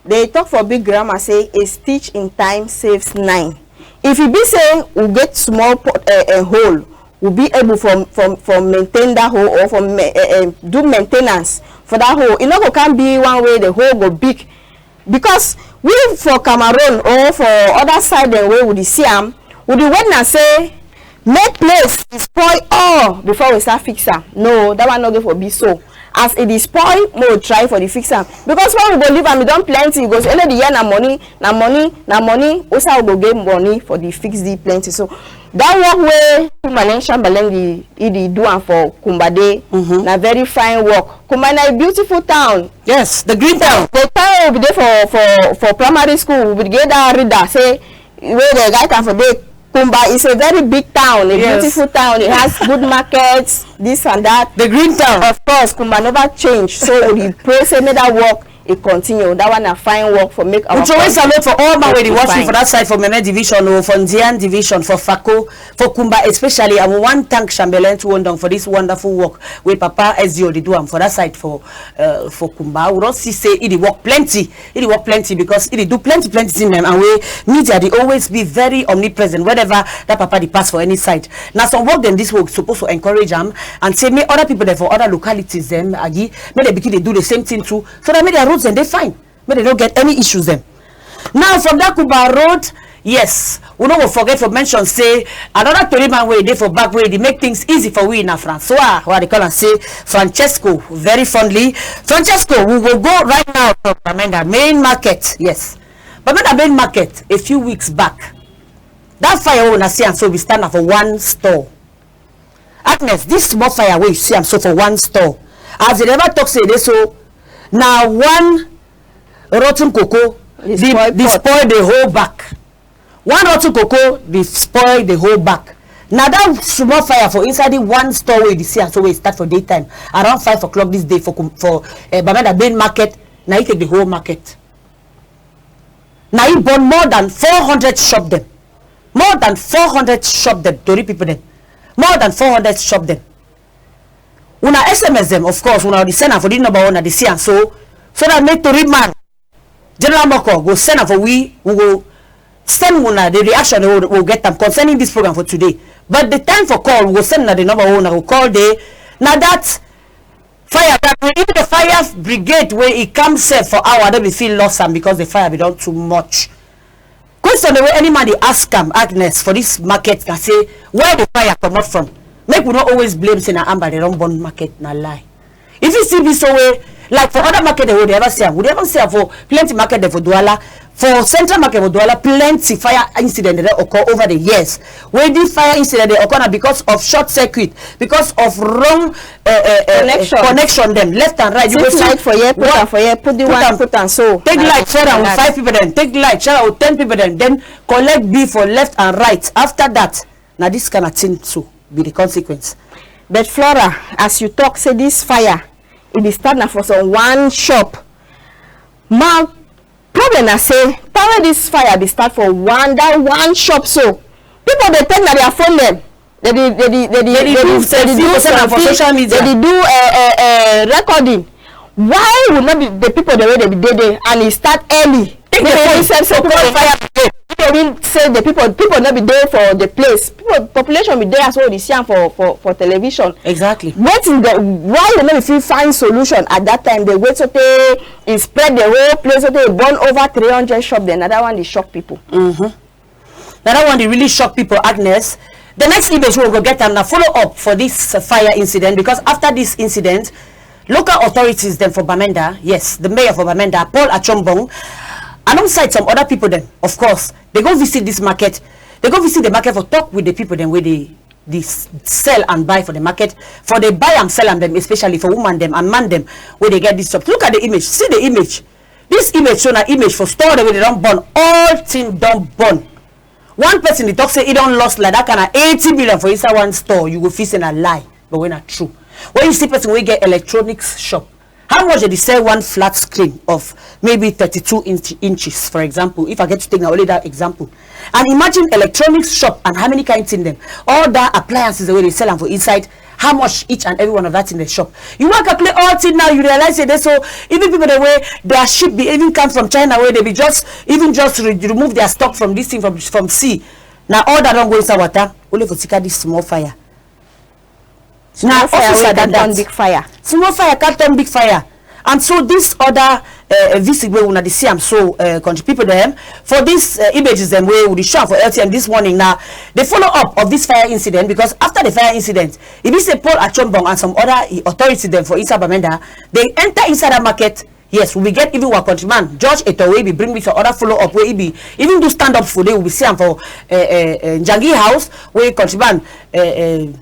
dey talk for big grammar say, "A stitch in time saves nine." If e be say we get small pot, uh, uh, hole, we be able for, for, for maintain that hole, or for ma uh, uh, do maintenance for that hole, e no go come be one way the hole go big. Because we for Cameroon or for other side dem wey we dey see am, we dey wait na say make place e spoil all before we start fix am. No, that one no get for be so. As e dey spoil, make we try for dey fix am. Because when we go leave am, e don plenty. E go say, "Ele, the year na money, na money, na money." Who side we go get money for dey fix the plenty? So that work wey Kumba Nene Chambeleng dey, e dey do am for Kumba dey, mm-hmm, na very fine work. Kumba na a beautiful town. Yes, the green town. The time we be dey for, for, for primary school, we be get that reader say, wey dey write am for dey, Kumba is a very big town, a, yes, beautiful town. It has good markets, this and that. The green town. Of course, Kumba never change. So we dey pray say make that work e continue. That one na fine work for make our. We throw away salute for all man wey dey watch me for that side, for Mene division, or for Ndian division, for Fako, for Kumba especially. And we wan thank Chambeleng Ntuwondong for this wonderful work wey Papa S D O dey do am for that side for, uh, for Kumba. We don see say e dey work plenty. E dey work plenty because e dey do plenty, plenty thing dem, and wey media dey always be very omnipresent wherever that papa dey pass for any side. Na some work dem this work suppose to encourage am and say make other people dem for other localities dem, Agi, make dem begin dey do the same thing too, so that make their roads dem dey fine, make dem no get any issues dem. Now, from that Kumba road, yes, we no go forget for mention say another tori man wey dey for back, wey dey make things easy for we, na Francois, wey I dey call am say Francesco very fondly. Francesco, we go go right now for Bamenda main market. Yes, Bamenda main market, a few weeks back, that fire wey una see am so, we stand am for one store. Agnes, this small fire wey you see am so for one store, as dem never talk say e dey so, na one rotten cocoa dey, dey spoil the whole back. One rotten cocoa dey spoil the whole back. Na that small fire for inside the one store wey you dey see am so, wey e start for daytime around five o'clock this day for Kum-, for, eh, Bamenda main market, na e take the whole market. Na e burn more than four hundred shop dem. More than four hundred shop dem, tori people dem. More than four hundred shop dem. Una S M S dem, of course, una dey send am for this number wey una dey see am so, so that make tori man, General Moko, go send am for we, we go send una the reaction wey we, we get am concerning this program for today. But the time for call, we go send una the number wey una go call dey. Na that fire, that wey if the fire brigade wey e come sef for hour, dem be fit lost am because the fire be don too much. Question wey any man dey ask am, Agnes, for this market na say, where the fire comot from? Make we no always blame say na amber dem don burn market, na lie. E fit still be so wey, like, for other market dem wey dey ever see am, we dey ever see am for plenty market dem for Douala, for central market for Douala, plenty fire incident dey occur over the years. Wey the fire incident dey occur na because of short circuit, because of wrong, eh, eh, eh, connection. Connection dem left and right. You go see light for here, put am for here, put the one, put am so. Take light, share am with five people dem. Take light, share am with ten people dem. Then collect bill for left and right. After that, na this kind of thing so be the consequence. But Flora, as you talk say this fire, e be start na for some one shop. Ma, problem na say, time wey this fire be start for one, that one shop so, people dey take na their phone dem. Dem dey, dem dey, dem dey, dem dey do selfie, dem dey do, eh, eh, eh, recording. Why we no be the people dem wey dey be dey there and e start early? Take the phone, so call fire brigade. People bin say the people, people no be dey for the place. People, population be dey as we dey see am for, for, for television. Exactly. Wetin the, why dem no be fit find solution at that time? Dey wait sotey e spread the whole place, sotey e burn over three hundred shop. Then another one dey shock people. Mm-hmm. Na that one dey really shock people, Agnes. The next image wey we go get am na follow up for this, uh, fire incident, because after this incident, local authorities dem for Bamenda, yes, the mayor for Bamenda, Paul Achombong, alongside some other people dem, of course, dey go visit this market. Dey go visit the market for talk with the people dem wey dey, dey s-, sell and buy for the market, for dey buy am, sell am dem, especially for woman dem and man dem wey dey get this shop. Look at the image. See the image. This image so na image for store dem wey dey don burn. All thing don burn. One person dey talk say e don lost like that kind of eighty million for inside one store. You go feel say na lie, but wey na true. When you see person wey get electronics shop, how much dey dey sell one flat screen of maybe thirty-two inch, inches, for example? If I get to take na only that example. And imagine electronics shop and how many kind thing dem, all that appliances wey dey sell am for inside, how much each and every one of that in the shop. You wan calculate all thing now, you realize say dey so even people dem wey their ship be even come from China, wey dey be just even just re-, remove their stock from this thing from, from sea. Na all that don go inside water, only for tika this small fire. Small fire wey can turn big fire. Small fire can turn big fire. And so this other, uh, visit wey una dey see am so, uh, country people dem, for this, uh, images dem wey we dey show am for L T M this morning, na the follow up of this fire incident, because after the fire incident, e be say Paul Achombong and some other, eh, authority dem for inside Bamenda, dey enter inside that market. Yes, we be get even our countryman George Eto wey be bring me some other follow up wey e be even do stand up for there. We be see am for, uh, uh, uh, Njangi House wey countryman, uh, uh,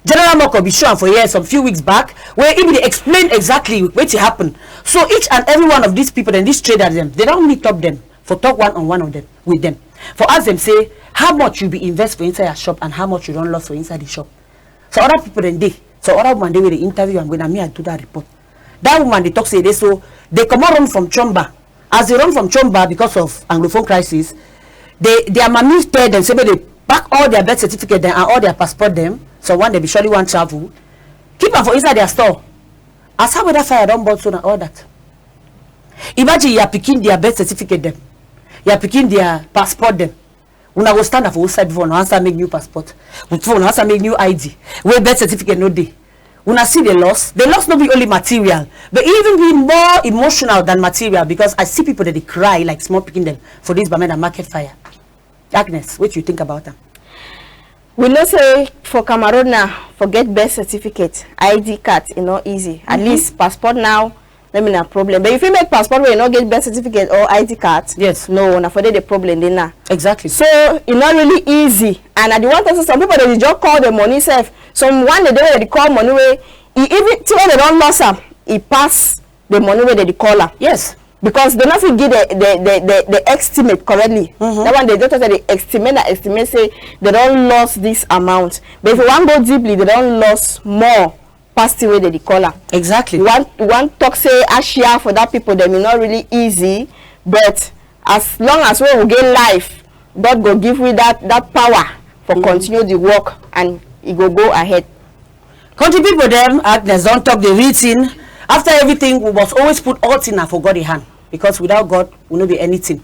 General Moko be show am for here some few weeks back, wey e be dey explain exactly wetin happen. So each and every one of these people dem, these traders dem, dey don meet up dem for talk one on one of them, with them, for ask them say how much you be invest for inside your shop and how much you don lost for inside the shop. So other people dem dey, so other woman dey wey dey interview am, wey na me I do that report. That woman dey talk say dey so dey comot run from Chomba. As dey run from Chomba because of Anglophone crisis, dey, their mami tell dem say make dey pack all their birth certificate dem and all their passport dem. So one dem be surely wan travel, keep am for inside their store. As how that fire don burn so na all that. Imagine your pikin their birth certificate dem, your pikin their passport dem. Una go stand up for outside before una start make new passport, before una start make new I D, wey birth certificate no dey. Una see the loss? The loss no be only material, but e even be more emotional than material, because I see people that dey cry like small pikin dem for this Bamenda market fire. Agnes, what you think about am? We know say for Cameroon now, for get birth certificate, I D card, e no easy. At least passport now, no be na problem. But if you make passport wey you no get birth certificate or I D card, yes, no, na for there the problem dey now. Exactly. So e no really easy. And I dey want talk say some people dey just call the money sef. Some one dey dey wey dey call money wey e even thing wey dey don loss am, e pass the money wey dey dey call am. Yes. Because dey no fit give the, the, the, the, the estimate correctly. Mm-hmm. That one dey just talk say dey estimate, na estimate say dey don lost this amount. But if you wan go deeply, dey don lost more pass thing wey dey dey call am. Exactly. We wan, we wan talk say ashia for that people dem e no really easy, but as long as wey we get life, God go give we that, that power for continue the work and e go go ahead. Country people dem, Agnes don talk the real thing. After everything, we must always put all thing na for God in hand, because without God, we no be anything.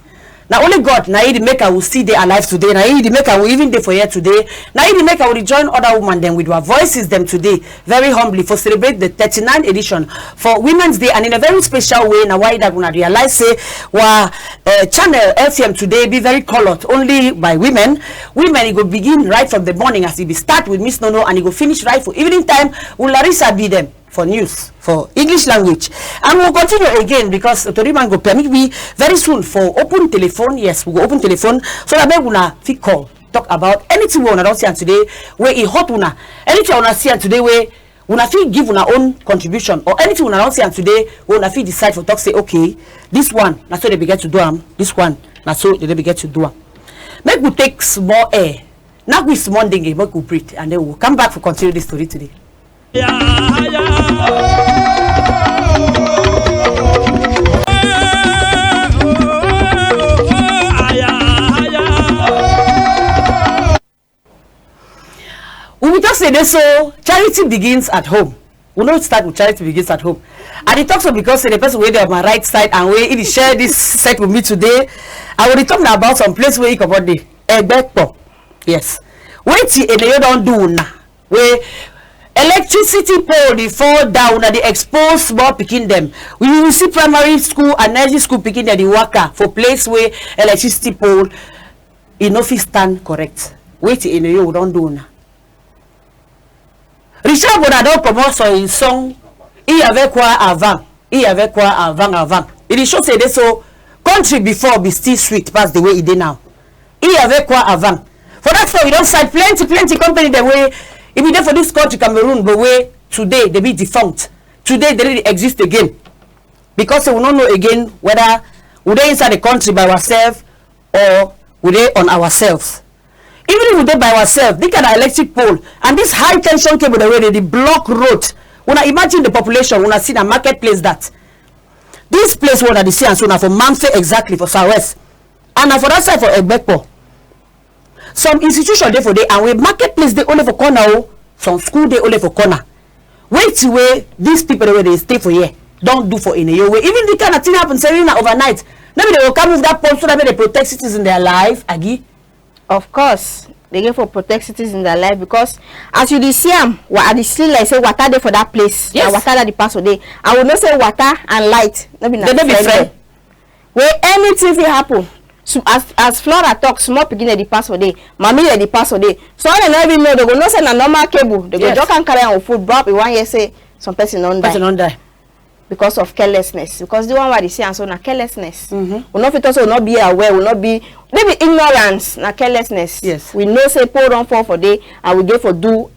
Na only God, na he the maker we still dey alive today. Na he the maker we even dey for here today. Na he the maker we dey join other woman dem with our voices dem today, very humbly, for celebrate the thirty-nine edition for Women's Day, and in a very special way, na why that una realize say our, uh, channel L T M today be very colored only by women. Women, e go begin right from the morning as e be start with Miss Nono and e go finish right for evening time with Larissa Bidem for news for English language. And we'll continue again because Tori man go permit we very soon for open telephone. Yes, we go open telephone so that make una fit call, talk about anything wey una don see am today wey e hot una. Anything una see am today wey una fit give una own contribution, or anything una don see am today wey una fit decide for talk say, okay, this one na so dey be get to do am, this one na so dey be get to do am. Make we take small air. Now we small thing, make we breathe, and then we will come back for continue this story today. We be talk say dey so charity begins at home. We no start with charity begins at home. I dey talk so because say the person wey dey on my right side and wey e dey share this set with me today, I go dey talk na about some place wey e comot dey. Egbekpo. Yes. Wetin Eneyo don do una? Wey electricity pole dey fall down, una dey expose small pikin dem. We, we see primary school and nursery school pikin dem dey waka for place wey electricity pole e no fit stand correct. Wetin Eneyo don do una? Richard Bona don comot for him song, "Il y avait quoi avant? Il y avait quoi avant, avant?" E dey show say dey so country before be still sweet pass the way e dey now. Il y avait quoi avant? For that song, we don cite plenty, plenty company dem wey e be dey for this country, Cameroon, but wey today dey be defunct. Today, dey no dey exist again. Because say we no know again whether we dey inside the country by ourselves or we dey on ourselves. Even if we dey by ourselves, this kind of electric pole and this high tension cable dem wey dey dey block road, una imagine the population, una see na marketplace that. This place wey una dey see am so na for Mamfe exactly, for South West. And na for that side for Egbekpo. Some institution dey for there, and wey marketplace dey only for corner o, some school dey only for corner. Wetin wey these people wey dey stay for here don do for Eneyo wey even this kind of thing happen, say na overnight. No be dey go come move that pole so that make dey protect citizens their life, Agi? Of course, dey get for protect citizens their life because as you dey see am, wa-, I dey see like say water dey for that place. Na Yes. water that dey pass for there. I will know say water and light no be na Dem no be friend friend. Dem. Wey anything fit happen. So as, as Flora talk, small pikin dem dey pass for there, mami dem dey pass for there. So all dem no even know, dey go know say na normal cable. Dey go Yes. just come carry am with foot, bop, e wan hear say some person don die. Person don die. Because of carelessness. Because the one wey I dey see am so na carelessness. Mm-hmm. We no fit talk say we no be aware, we no be, maybe ignorance, na carelessness. Yes. We know say pole don fall for there and we get for do,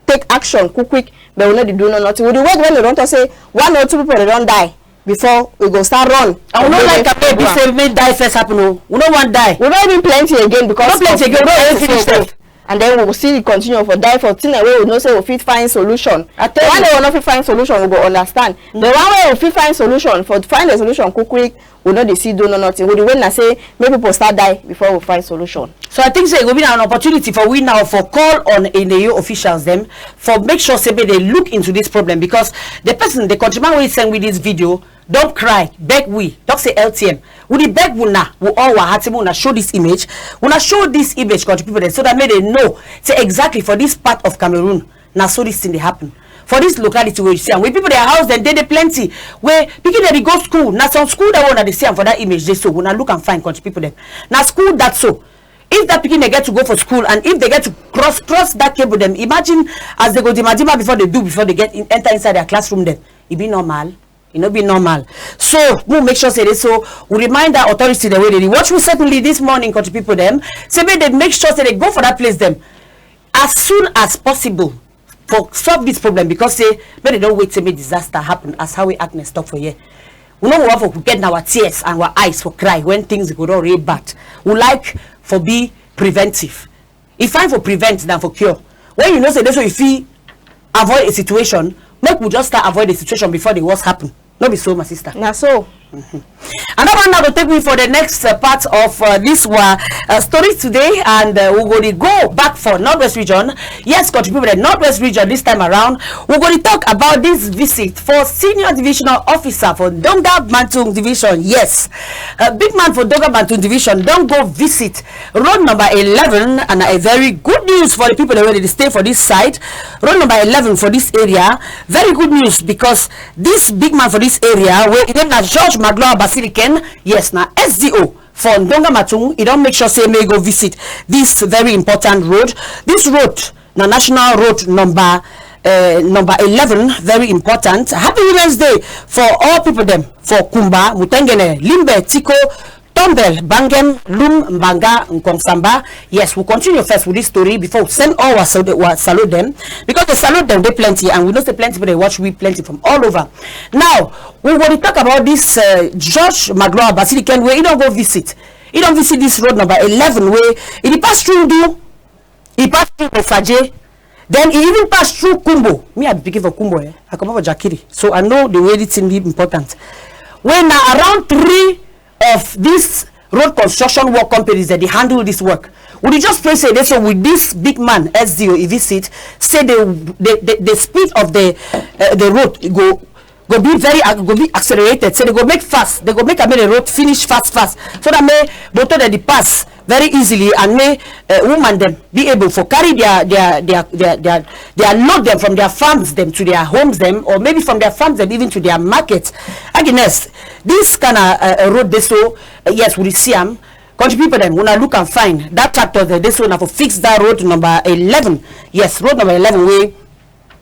take action quick quick, but we no dey do no nothing. We dey wait when dem don talk say one or two people dem don die before we go start run. And we no like am make e be say make die first happen o. We no wan die. We no even plenty again because No plenty of again, we no even finish sef. And then we go still continue for die for thing wey we know say we fit find solution. I tell One you. Day we no fit find solution, we go understand. The one wey we fit find solution, for find a solution quick quick, we no dey see do no nothing. We dey wait na say make people start die before we find solution. So I think say e go be na an opportunity for we now for call on Eneyo officials dem for make sure say make dey look into this problem, because the person, the countryman wey send we this video, don cry, beg we, talk say L T M, we dey beg una, we all wa heart, make una show this image, una show this image country people dem, so that make dey know say exactly for this part of Cameroon, na so this thing dey happen. For this locality wey you see am, wey people their house dem dey dey plenty, wey pikin dem dey go school, na some school that wey una dey see am for that image dey so, una look am fine, country people dem. Na school that so. If that pikin dey get to go for school and if dey get to cross, cross that cable dem, imagine as dey go dima dima before dey do, before dey get in, enter inside their classroom dem. E be normal? E no be normal. So, we make sure say dey so, we remind that authority dem wey dey dey watch we certainly this morning, country people dem, say make dey make sure say dey go for that place dem as soon as possible for solve this problem, because say make dey don wait say make disaster happen, as how we Agnes talk for here. We no go want for get our tears and our eyes for cry when things go don really bad. We like for be preventive. E fine for prevent than for cure. When you know say dey so you fit avoid a situation, make we just start avoid the situation before the worst happen. No be so, my sister? Na so. Another one now go take me for the next, uh, part of, uh, this wa-, uh, story today, and, uh, we go dey go back for Northwest region. Yes, country people, the Northwest region this time around, we go dey talk about this visit for senior divisional officer for Ndonga Mantung division. Yes, a big man for Ndonga Mantung division don go visit road number eleven, and na a very good news for the people wey dey stay for this side. Road number eleven for this area, very good news, because this big man for this area, wey e name na George Magloire Basilican, yes, na S D O for Ndonga Mantung, e don make sure say make e go visit this very important road. This road na national road number, eh, number eleven, very important. Happy Women's Day for all people dem for Kumba, Mutengene, Limbe, Tiko, Tombel, Bangem, Lum, Mbanga, Nkongsamba. Yes, we continue first with this story before we send all our sal-, our salute dem, because the salute dem dey plenty, and we know say plenty people dey watch we plenty from all over. Now, we go dey talk about this, uh, George Magloire Basilican wey e don go visit. E don visit this road number eleven wey e dey pass through Ndu, e pass through Osaje, then e even pass through Kumbo. Me, I be pikin for Kumbo, eh? I comot for Jakiri, so I know the way this thing be important. Wey na around three of this road construction work companies that dey handle this work. We dey just pray say dey so with this big man S D O, e visit, say the, the, the, the speed of the, uh, the road e go go be very ac-, go be accelerated. So they go make fast. They go make am make the road finish fast, fast. So that may motor dem dey pass very easily and may, uh, woman dem be able for carry their, their, their, their, their, their load dem from their farms dem to their homes dem, or maybe from their farms dem even to their market. Agnes, this kind of, uh, uh, road dey so, uh, yes, we dey see am. Country people dem, una look am fine. That tractor dem dey so na for fix that road number eleven. Yes, road number eleven wey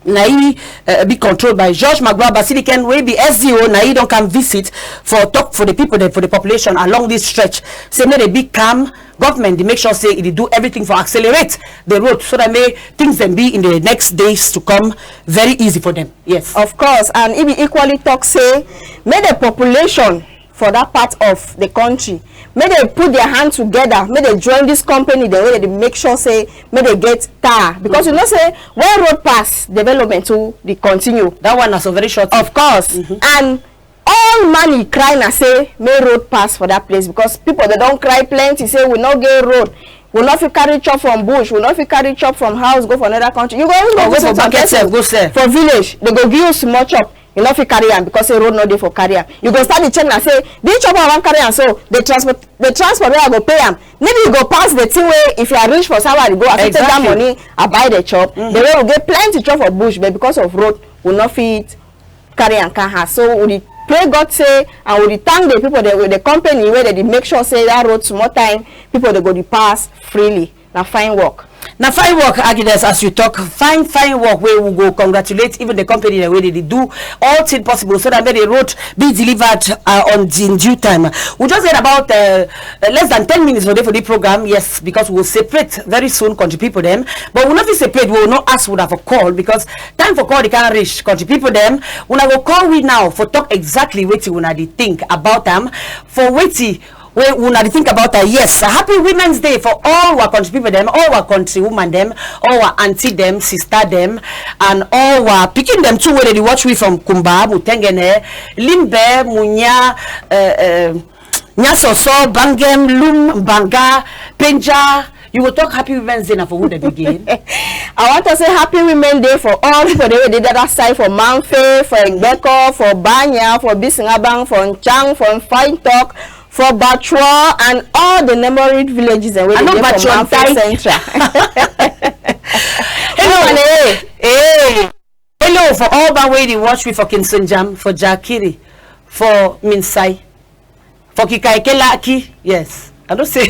na e, uh, be controlled by George Magloire Basiliken, wey be S D O, na e don come visit for talk for the people dem, for the population along this stretch. Say make dey be calm, government dey make sure say e dey do everything for accelerate the road so that may things dem be in the next days to come very easy for them. Yes. Of course, and e be equally talk say make the population for that part of the country, make dey put their hand together, make dey join this company dem wey dey make sure say make dey get tar, because you know say when road pass, development too dey continue. That one na so very short. Of course. Mm-hmm. And all man e cry na say make road pass for that place, because people dem don cry plenty say we no get road, we no fit carry chop from bush, we no fit carry chop from house go for another country. You go even go, oh, go visit for some market person sef, go sell for village, dey go give you small chop. You no fit carry am because say road no dey for carry am. You go start dey check na say this chop I wan carry am so, the transport, the transport wey I go pay am, maybe you go pass the thing wey if I reach for somewhere I go, I fit take that money, I buy the chop. Mm-hmm. The way we get plenty chop for bush, but because of road, we no fit carry am come house. So we dey pray God say, and we dey thank the people, the, the company wey dey dey make sure say that road small time people dey go dey pass freely. Na fine work. Na fine work, Agnes, as you talk. Fine, fine work wey we go congratulate even the company dem wey dey dey do all thing possible so that make the road be delivered, uh, on the, in due time. We just get about, uh, uh, less than ten minutes for the, for the program, yes, because we will separate very soon, country people dem. But we no fit separate, we will not ask una for call because time for call dey come reach, country people dem. Una go call we now for talk exactly wetin una dey think about am, for wetin wey una dey think about am. Yes, happy Women's Day for all our country people dem, all our country woman dem, all our aunty dem, sister dem, and all our pikin dem too wey dey dey watch we from Kumba, Mutengene, Limbe, Munya, uh, uh, Nyasoso, Bangem, Lum, Mbanga, Penja. You go talk happy Women's Day na for who dem begin? I want to say happy Women's Day for all people dem wey dey that side, for Mamfe, for Egbeko, for Banya, for Bisingabang, for Nchang, for Mfaintok, for Bachua, and all the neighboring villages dem wey dey for Mamfe Central. Hello. Hey. Hello for all that wey dey watch me for Kinsunjam, for Jakiri, for Minsai, for Kikaikela Aki. Yes. I know say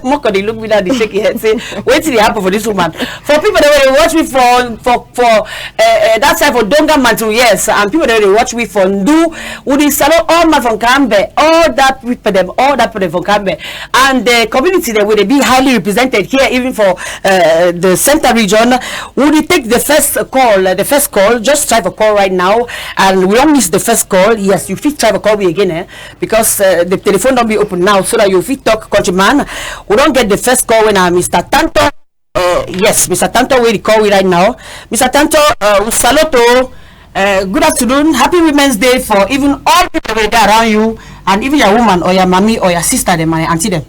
Moko dey look me now, dey shake him head, say, "Wetin dey happen for this woman?" For people dem wey dey watch me for, for, for, uh, uh, that side for Donga Mantu, yes, and people dem wey dey watch me for Ndu, we dey salute all man from Kambe, all that people dem, all that people dem from Kambe, and the community dem wey dey be highly represented here, even for, uh, the center region. We dey take the first call, uh, the first call. Just try for call right now, and we don miss the first call. Yes, you fit try for call me again, eh? Because, uh, the telephone don be open now, so that you fit talk, countryman. We don get the first call wey na Mister Tanto. Uh, yes, Mister Tanto wey dey call we right now. Mister Tanto, uh, we salute you. Uh, good afternoon. Happy Women's Day for even all people wey dey around you, and even your woman or your mommy or your sister dem and your aunty dem.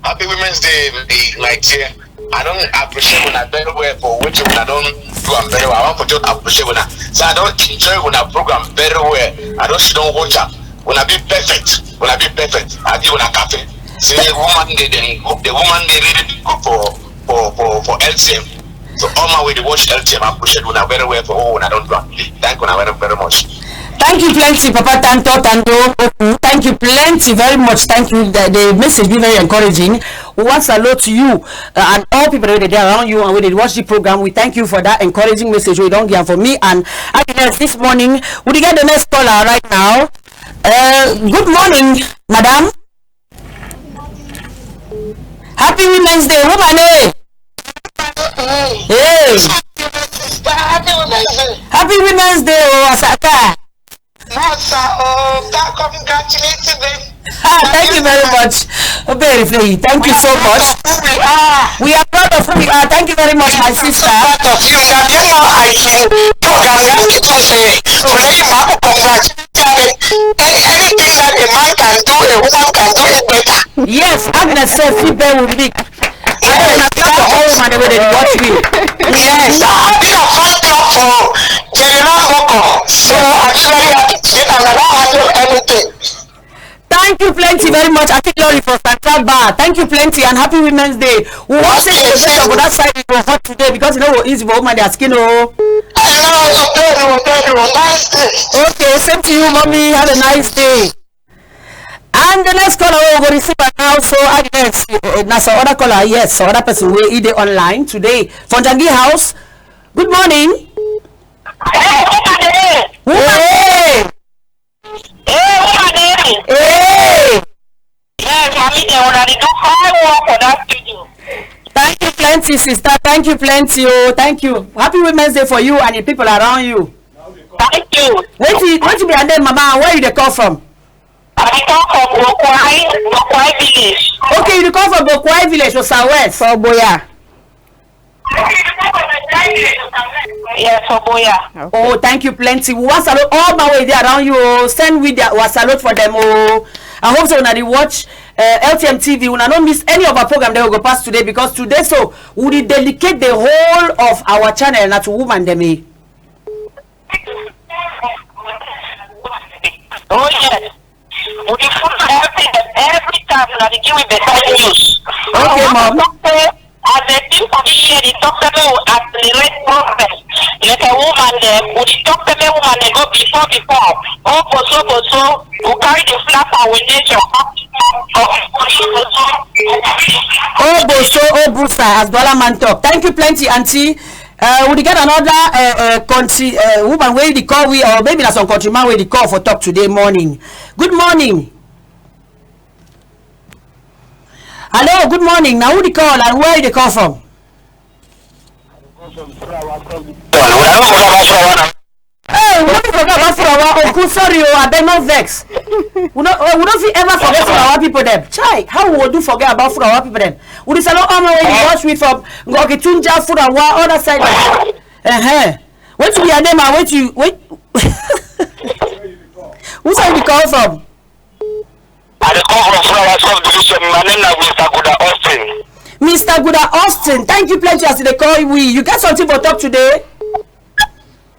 Happy Women's Day, my, my dear. I don appreciate una very well for wetin una don do am very well. I wan for just appreciate una. So I don enjoy una program very well. I don sit down watch am. Una be perfect. Una be perfect. I give una cafe. Say woman dey dem good. The woman dey really be good for, for, for, for L T M. So all man wey dey watch L T M, I appreciate una very well for all una don do am. Thank una very, very much. Thank you plenty, Papa Tanto Tando. Thank you plenty very much. Thank you. The, the message be very encouraging. We wan salute you, uh, and all people wey dey dey around you and wey dey watch the program. We thank you for that encouraging message wey you don give am for me and Agnes this morning. We dey get the next caller right now. Uh, good morning, madam. Happy Women's Day, woman, eh? Hey. Happy Women's Day, oh, Asaka. Ah, thank you very much. Obey, thank you so much. We are proud of who we are. Thank you very much, my sister. Proud of you. Anything that a man can do, a woman can do it better. Yes, Agnes sef fit bear with me. Yes, na clap for all woman wey dey watch me. Yes, I be a fan club for Jerry Moko. So I be very happy. Thank you plenty very much. I think Lori for Central Bar. Thank you plenty and happy Women's Day. We want say the weather for that side it go hot today because you know we easy for woman their skin. Oh. Okay, same to you, mommy. Have a nice day. And the next caller we go receive am now. So I guess uh, na some other caller, yes, some other person wey e dey online today for Njangi House. Good morning. Hey, woman dey. Woman dey. Hey, woman dey. Hey. Yes, mami dem, una dey do fine work for that studio. Thank you plenty, sister. Thank you plenty. Oh, thank you. Happy Women's Day for you and the people around you. Thank you. Wetin wetin be your name, mama, and where you dey call from? I dey come from Bokwai, Bokwai village. Okay, you dey come from Bokwai village for South West. For Boya. Yes, for Boya. Okay. Oh, thank you plenty. We wan salute all man wey dey around you. Oh. Send we their, our salute for them. Oh, I hope so una dey watch uh, L T M T V. Una no miss any of our program that we go pass today because today so we dey dedicate the whole of our channel na to woman dem. Eh. Oh yes. We dey follow every every time una dey give me better news. Okay, mom. As the people dey here dey talk say make we accelerate progress. Like a woman dem, we dey talk say make woman dem go before before. Oh boso boso, we carry the flag for we nation. Oh boso, oh busa, as Douala man talk. Thank you plenty, aunty. Uh, we dey get another uh, uh, country uh, woman wey dey call we, or maybe na some country man wey dey call for talk today morning. Good morning. Hello, good morning. Na who dey call and where you dey call from? Hey, we no fit forget about Furawa. Uncle, sorry o, abeg no vex. We no, oh, we no fit ever forget Furawa people dem. Chai, how we go do forget about Furawa people dem? We dey salute all man wey dey watch we from Ngoketunjia, Furawa, other side. Uh-huh. Wetin be your name and wetin you, wait. Who side you dey call from? I dey call from Furawa subdivision. My name na Mister Guda Austin. Mister Guda Austin, thank you plenty as you dey call we. You get something for talk today?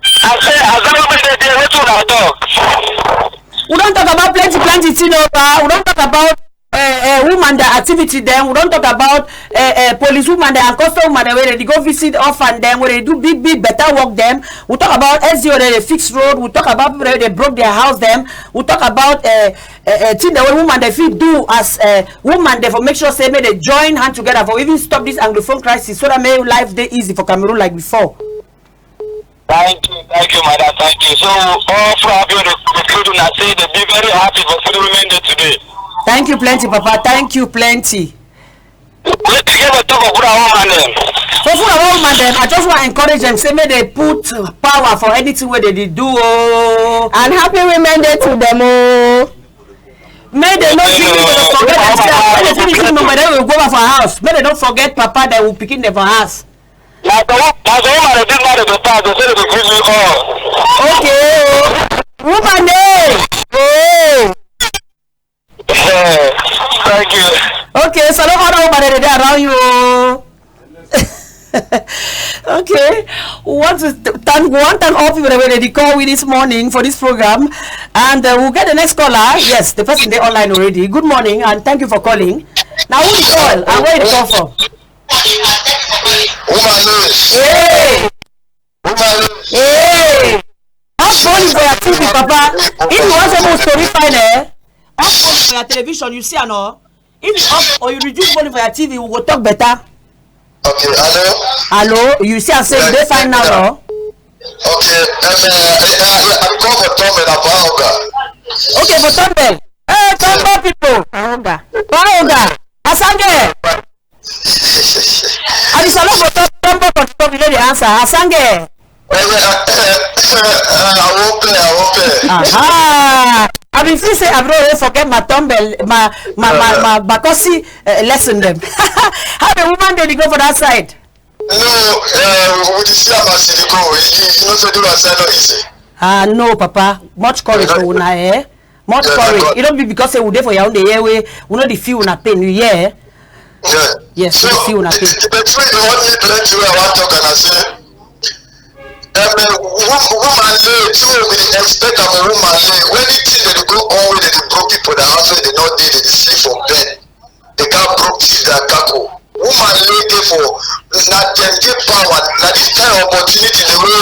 I say, as that woman dey there, wetin una talk? We don talk about plenty, plenty thing, oh, pa. We don talk about uh, uh, woman the activity dem. We don talk about uh, uh, police woman dem and custom woman dem wey dey go visit orphan dem, wey dey do big, big, better work dem. We talk about S D O dem dey fix road. We talk about people wey dey broke their house dem. We talk about uh, uh, uh, thing dem wey woman dem fit do as uh, woman dem for make sure say make dem join hand together for even stop this Anglophone crisis so that make life dey easy for Cameroon like before. Thank you, thank you, madam, thank you. So, all Furawa people dey dey greet una say dey be very happy for Free Women Day today. Thank you plenty, Papa. Thank you plenty. Wetin you get for talk for Furawa woman dem? For Furawa woman dem, I just wan encourage dem say make dey put power for anything wey dey dey do. Oh. And happy Women Day to dem. Oh. Make dey no give me to forget themselves. Make dey finish the number, then we go back for house. Make dey no forget Papa, then we pikin dem for house. Na the wo-, na the woman that this man dey pass, dey say dey go give me all. Okay, oh. Woman dey. Oh. Yeah. Thank you. Okay, so no other woman dey dey around you. Oh. Okay. We want to th-, thank we want thank all people that wey dey call we this morning for this program, and uh, we'll get the next caller. Yes, the person dey online already. Good morning and thank you for calling. Now who dey call and where you dey call from? Woman Louis. Hey. Woman Louis. Hey. Off volume for your T V, Papa. If you want some story fine, eh? Off volume for your television, you see, I know. If you off or you reduce volume for your T V, we go talk better. Okay, hello? Hello, you see, I say you dey fine now, no? Okay, um, uh, I, I, I call for Tombe na Baoga. Okay, for Tombe. Hey, Tombe people. Baoga. Baoga. Asange. I be salute for Tom-, Tombo for Tom, you know the answer. Asange. Eh, eh, eh, eh, eh, I won't play, I won't play. Aha. I been feel say I bro forget my Tombe, my, my, my, my Bakosi uh, lesson dem. How the woman dey go for that side? No, uh, we dey see am as e dey go. You, you know say do that side no easy. Ah, no, Papa. Much courage for una, eh? Much courage. E no be because say we dey for Yaoundé here wey we no dey feel una pain. You hear? Yeah. Yes, we dey feel una pain. So, the, the, the truth be what me plenty wey I wan talk and I say, Um, uh, wo-, woman lay, thing wey we dey expect am, woman lay. When the thing dey go on, wey dey dey broke people their house, wey dey no dey, dey dey sleep for bed. Dey can't broke thief their kako. Woman lay dey for, na dem get power. Na this kind of opportunity dey wey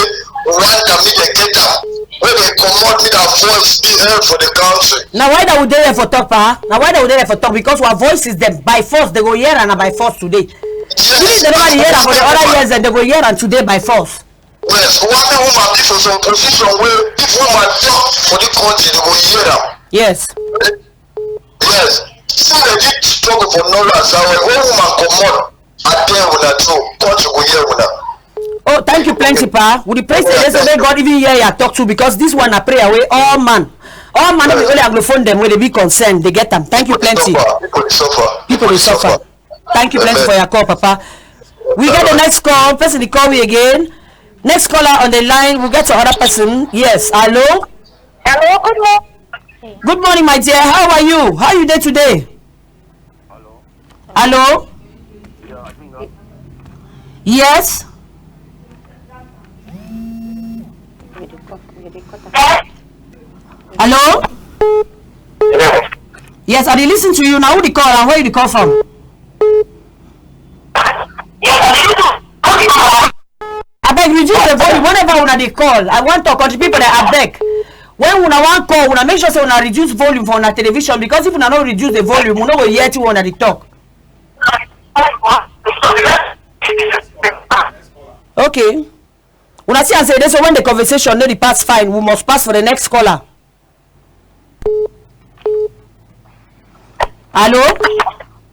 want am, make dem get am. Wey dey comot, make their voice be heard for the country. Na why that we dey here for talk, pa? Na why that we dey here for talk? Because our voices dem by force, dey go hear am na by force today. Yes, even if dey never hear am for the other years, then dey go hear am today by force. Yes, one woman be for some position wey if woman talk for the country, dey go hear am. Yes. Yes. See, dey did struggle for north and south. When woman comot, I tell una true, country go hear una. Oh, thank you plenty, pa. We dey pray say make God even hear your talk too, because this one na prayer wey all man, all man, no be only Anglophone dem wey dey be concerned, dey get am. Thank you plenty. People dey suffer. People dey suffer. Thank you plenty for your call, Papa. We get the next call. Person dey call we again. Next caller on the line. We get to other person. Yes. Hello. Hello. Good morning. Good morning, my dear. How are you? How you dey today? Hello. Yes. Hello. Yes, I dey listen to you. Na who dey call and where you dey call from? Abeg, reduce the volume whenever una dey call. I wan talk, country people dem, abeg. When una wan call, una make sure say una reduce volume for una television, because if una no reduce the volume, we no go hear thing wey una dey talk. Okay. Una see am say dey so when the conversation no dey pass fine, we must pass for the next caller. Hello?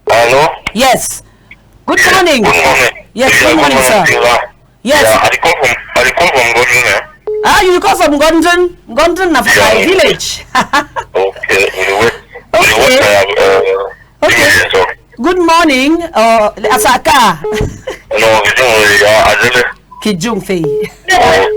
Hello? Yes. Good morning. Good morning. Yes, yeah, good morning, sir. Yes. Yeah, I dey call from, I dey call from Godwin, eh? Ah, you call from Godwin? Godwin na for my village. Okay, we dey wait. We dey wait for, uh, okay. Good morning, uh, Asaka. No, we don't worry, uh, Azele. Kijung Fei. Okay,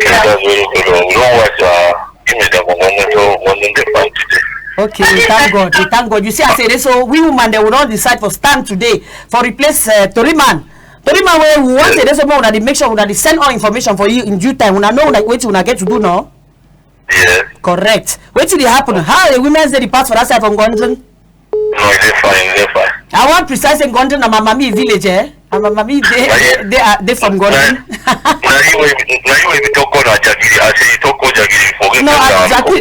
that's very good. Uh, we don't watch, uh, give me the one, so one in the fight today. Okay, we thank God. We thank God. You see, I say this, so we woman, dem, we don decide for stand today for replace, uh, Tori man. Tori man, wey we want say this, so una dey make sure una dey send all information for you in due time. Una know una, wetin una get to do now. Yes. Correct. Wetin dey happen? How the women's day dey pass for that side from Gondon? No, e dey fine, e dey fine. I wan precise say Gondon na my mami village, eh? And my mami dey, dey, uh, dey from Gondon. Na you wey, na you wey be talk na Jakiri. I say you talk Jakiri, forget. No,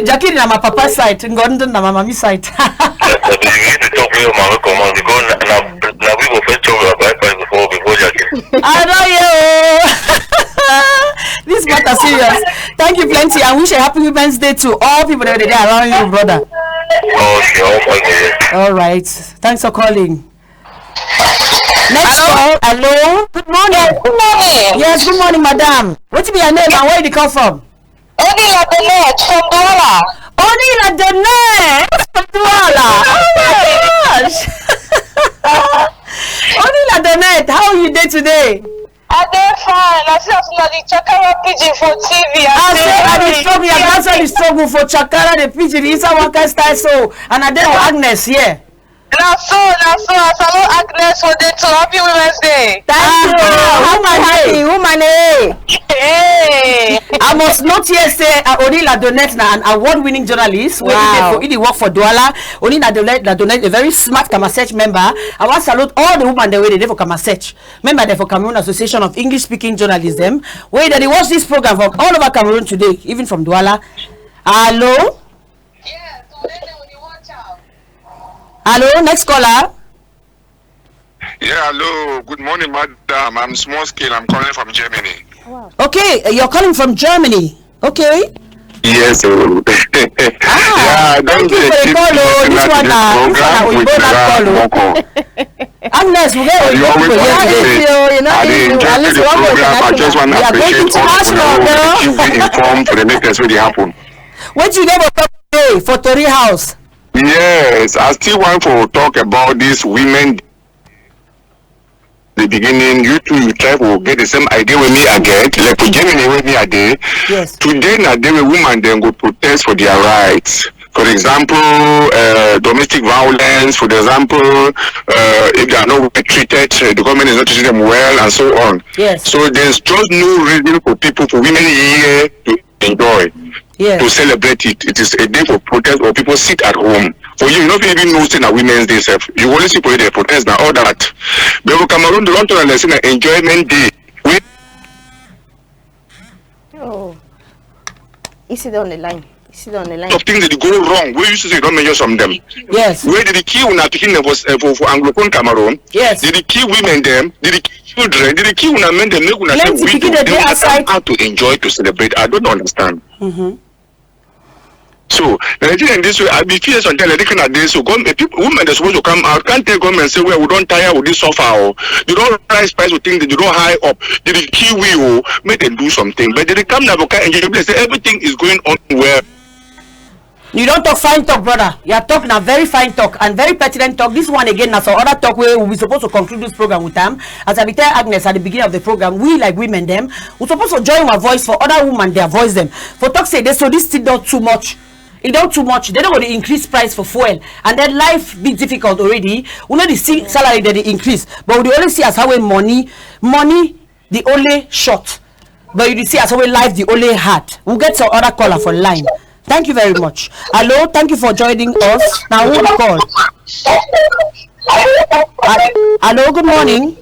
Jakiri na my papa side. Gondon na my mami side. But you need to talk to your mama, come on, because na, na, na we go first talk about fight before, before Jakiri. I know you. This matter serious. Thank you plenty. I wish a happy Women's Day to all people that dey around you, brother. Okay, okay. All right. Thanks for calling. Next call. Hello. Good morning. Yes, good morning. Yes, good morning, madam. Wetin be your name and where you dey call from? Oni Ladenet from Douala. Oni Ladenet from Douala. Oh my gosh. Oni Ladenet, how you dey today? I dey fine. I see as una dey chakara pidgin for T V. I say I dey struggle. I don say I dey struggle for chakara the pidgin inside one kind style so. And I dey with Agnes here. Na so, na so. I salute Agnes for dey too. Happy Women's Day. Thank you. Ah, happy, happy Woman Day. Hey. I must note here say, uh, Oni Ladenet na an award-winning journalist wey dey for, e dey work for Douala. Oni Ladenet, Ladenet, a very smart Kamasech member. I wan salute all the woman dem wey dey dey for Kamasech. Member dem for Cameroon Association of English-Speaking Journalism, wey dem dey watch this program from all over Cameroon today, even from Douala. Hello? Hello, next caller. Yeah, hello. Good morning, madam. I'm Small Scale. I'm calling from Germany. Okay, uh, you're calling from Germany. Okay. Yes, oh. Ah, yeah, thank you for the call, oh. This one, uh, this one, uh, we go that call, oh. Agnes, we get, you always want to say, I dey enjoy the program. I just want to appreciate all people wey dey keep we informed for the latest wey dey happen. Wetin you get for talk today for Tori House? Yes, I still want for talk about this women. The beginning, you too, you try for get the same idea wey me I get, like for Germany wey me I dey. Yes. Today na day wey woman dem go protest for their rights. For example, uh, domestic violence, for example, uh, if they are not well treated, uh, the government is not treating them well, and so on. Yes. So there's just no reason for people, for women here to enjoy, to Yes. celebrate it. It is a day for protest, or people sit at home. For you, you no fit even know say na Women's Day sef. You only see for the protest na all that. But for Cameroon, they don turn am like say na enjoyment day. We Oh. You sit on the line. You sit on the line. Of things that go wrong. Wey you see say you don mention some of them. Yes. Wey dey dey kill una pikin dem for, eh, for, for Anglophone Cameroon. Yes. Dey dey kill women dem. Dey dey kill children. Dey dey kill una men dem, make una say Plenty we pikin too, dey make dey una come outside. out to enjoy, to celebrate. I don't understand. So, Nigerian this way, I be fear sometimes like this kind of day. So, government, people, women, they supposed to come out, can't tell government say, "Well, we don tire with this suffer, oh. You don rise price with things that you don high up. Dey dey kill we, oh." Make them do something. But dey dey come now, because enjoy, say everything is going on well. You don talk fine talk, brother. Your talk na very fine talk and very pertinent talk. This one again na some other talk wey we suppose to conclude this program with am. As I be tell Agnes at the beginning of the program, we like women dem, we suppose to join our voice for other women, their voice dem. For talk say dey so this thing don too much. E don too much. Dey no go dey increase price for fuel, and then life be difficult already. We no dey see salary dey dey increase, but we dey only see as how wey money, money the only short. But you dey see as how wey life the only hard. We get some other caller for line. Thank you very much. Hello, thank you for joining us. Na who dey call? Hel-, hello, good morning.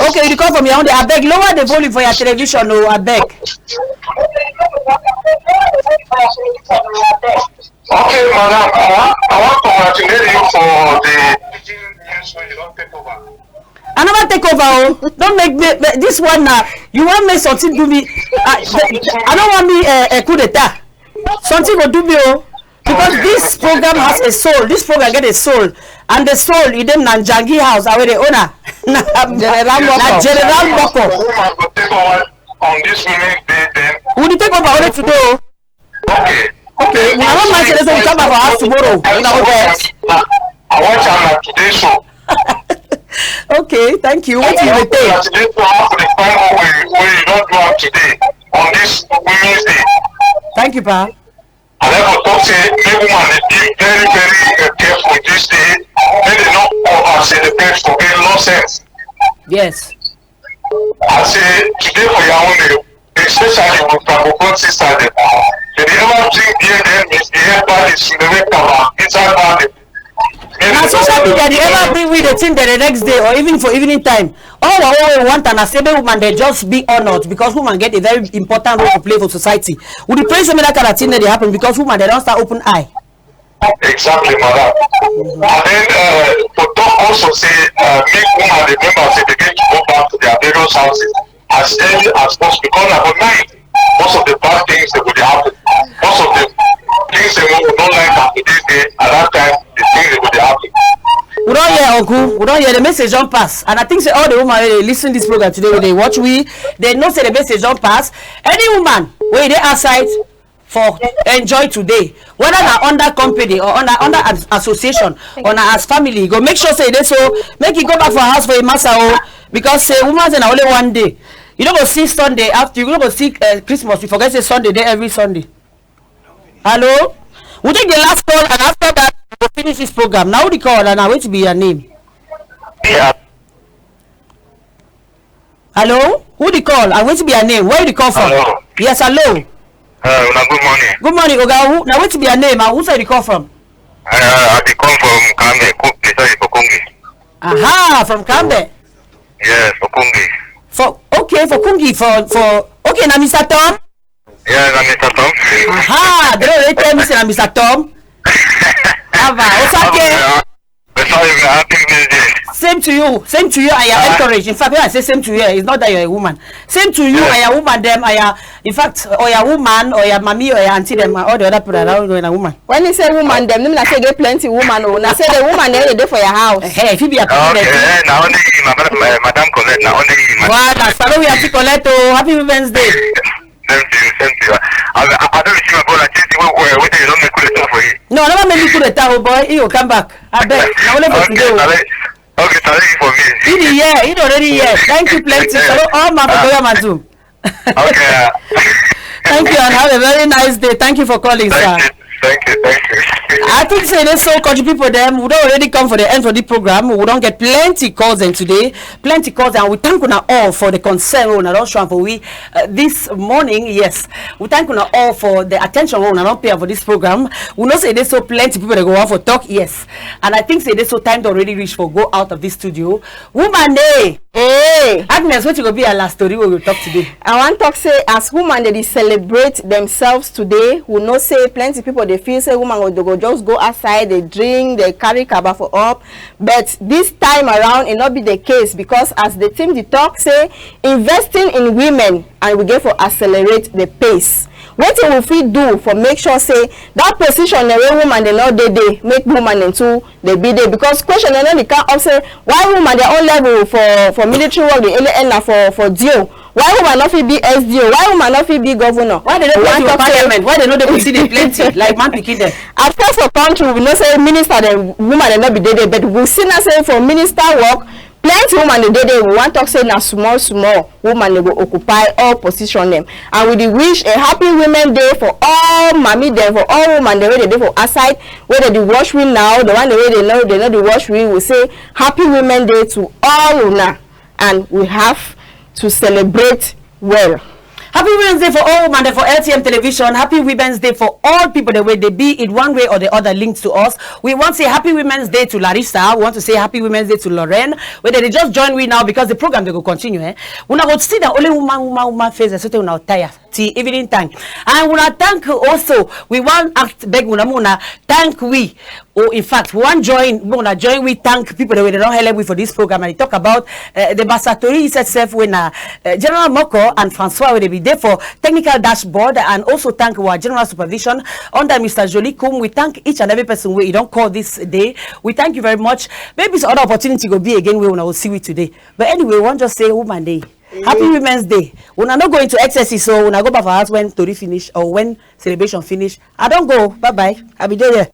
Okay, you dey call from Yaoundé. Abeg, lower the volume for your television, oh, abeg. Okay, madam, I want, I want to congratulate you for the. I never take over, oh. Don't make me, me- this one now. You want make something do me? I, I don't want me a, a coup d'état. Something go do me, oh. Because this program has a soul. This program get a soul, and the soul e dey na Njangi house. I wey dey owner. Na General Moko. General Moko. Woman go take over on this women's day then. We dey take over only today, oh. Okay. Okay, una no mind say dey so we come back for house tomorrow. Una go vex. I want am na today show. Okay, thank you. Wetin you dey take? Today show, how we dey find out wey wey you don do am today on this women's day. Thank you, pa. I never talk say make woman dey be very very uh, careful this day. Make dem no over celebrate for any nonsense. Yes. I say today for Yaoundé, especially with Francophone sisters dem, dem dey ever drink beer dem, misbehave badly, sumerek kaba inside bar dem. Na social media dey ever bring we the thing the next day or even for evening time. All our own wey we want am na say make woman dey just be honoured because woman get a very important role to play for society. We dey pray say make that kind of thing no dey happen because woman dey don start open eye. Exactly, madam. And then uh, for talk also say uh, make woman remember say dem get to go back to their various houses as early as possible because na for night most of the bad things dem go dey happen. Most of the things dem wey we no like am for this day, at that time the things dem go dey happen. We don hear, uncle. We don hear the message don pass, and I think say all the woman wey dey listen this program today, wey dey watch we, dey know say the message don pass. Any woman wey dey outside for enjoy today, whether na under company or under under as- association or na as family, go make sure say e dey so, make e go back for house for e massa, oh, because say woman say na only one day. You no go see Sunday after, you no go see uh, Christmas. You forget say Sunday dey every Sunday. Hello, we take the last call, and after that we go finish this program. Na who dey call and na wetin be your name? Yeah. Hello, who dey call and wetin be your name? Where you dey call from? Hello. Yes, hello. Uh, una good morning. Good morning, oga. Who, na wetin be your name and who side you dey call from? Uh, I dey come from Kambe, Ko- sorry, for Kongi. Aha, from Kambe. Yes, for Kongi. For okay, for Kongi, for for okay, na Mister Tom. Yeah, na Mister Tom. Aha, they don already tell me say na Mister Tom. Ava, Osake. Sorry, happy Women's Day. Same to you, same to you. I am encouraged. In fact, when I say same to you, it's not that you're a woman. Same to you. I am woman. Them, I am. In fact, or your woman, or your mommy, or your auntie, them, all the other people around you, na woman. When you say woman dem, no mean na say get plenty woman o. Na say the woman dem dey dey for your house. Hey, if you be a Okay, eh, na only you, my madam, my madam Colette, na only you, my Voilà, salon we have to collect, oh, happy Women's Day. Same to you, same to you. I, I, I don't see my brother, change the way, way, way you don't make good stuff for you. No, never make me coup d'etat, oh boy. He will come back. I beg. Na only for Okay, today, oh. Charlie. Okay, Charlie, for me. He dey here. He already here. Thank you plenty. Salon, all man for Goya man too. Okay. Thank you and have a very nice day. Thank you for calling, sir. Thank you, thank you, thank you. I think say this so country people dem, we don already come for the end for the program. We don get plenty calls dem today, plenty calls, and we thank una all for the concern wey una don show am for we uh, this morning. Yes, we thank una all for the attention wey una don pay am for this program. We know say dey so plenty people dey go want for talk, yes, and I think say dey so time don already reach for go out of this studio. Woman dey. Hey. Agnes, wetin go be our last story wey we go talk today? I wan talk say as woman dey dey celebrate themselves today, we know say plenty people dey feel say woman go, dey go just go outside, dey drink, dey carry kaba for up. But this time around, e no be the case because as the team dey talk say investing in women and we get for accelerate the pace. Wetin we fit do for make sure say that position dem wey woman dey no dey dey, make woman dem too dey be dey? Because question dem no dey come up say why woman their own level for for military work dey only end na for for D O? Why woman no fit be S D O? Why woman no fit be governor? Why they no We wan plenty for talk say parliament? Why they no dey go see dey plenty like man pikin dem? Of course, for country we know say minister dem, woman dem no be dey dey, but we see now say for minister work, plenty woman dey dey there. We wan talk say na small small woman dey go occupy all position dem. And we dey wish a happy women day for all mami dem, for all woman dem wey dey dey for outside, wey dey dey watch we now, the one dem wey dey no dey no dey watch we, we say happy women day to all una, and we have to celebrate well. Happy Women's Day for all women dem for L T M television. Happy Women's Day for all people that way they be it one way or the other linked to us. We want to say happy Women's Day to Larissa. We want to say happy Women's Day to Lorraine. Whether they just join we now because the program they go continue. Eh? Una go see the only woman, woman, woman face. So una tire till evening time. And una thank also. We want act beg una una thank we. Oh, in fact, we wan join, we wanna join, we thank people that wey dey don help we for this program and dey talk about uh, the Basa Tori itself wey na uh, General Moko and Francois wey dey be there for technical dashboard and also thank our general supervision under Mister Jolie Kum. We thank each and every person wey e don call this day. We thank you very much. Maybe some other opportunity go be again wey una go see we today. But anyway, we wan just say woman day. Happy Women's Day. Una no go into excesses, so una go back for house when tori finish or when celebration finish. I don go. Bye bye. I be dey here.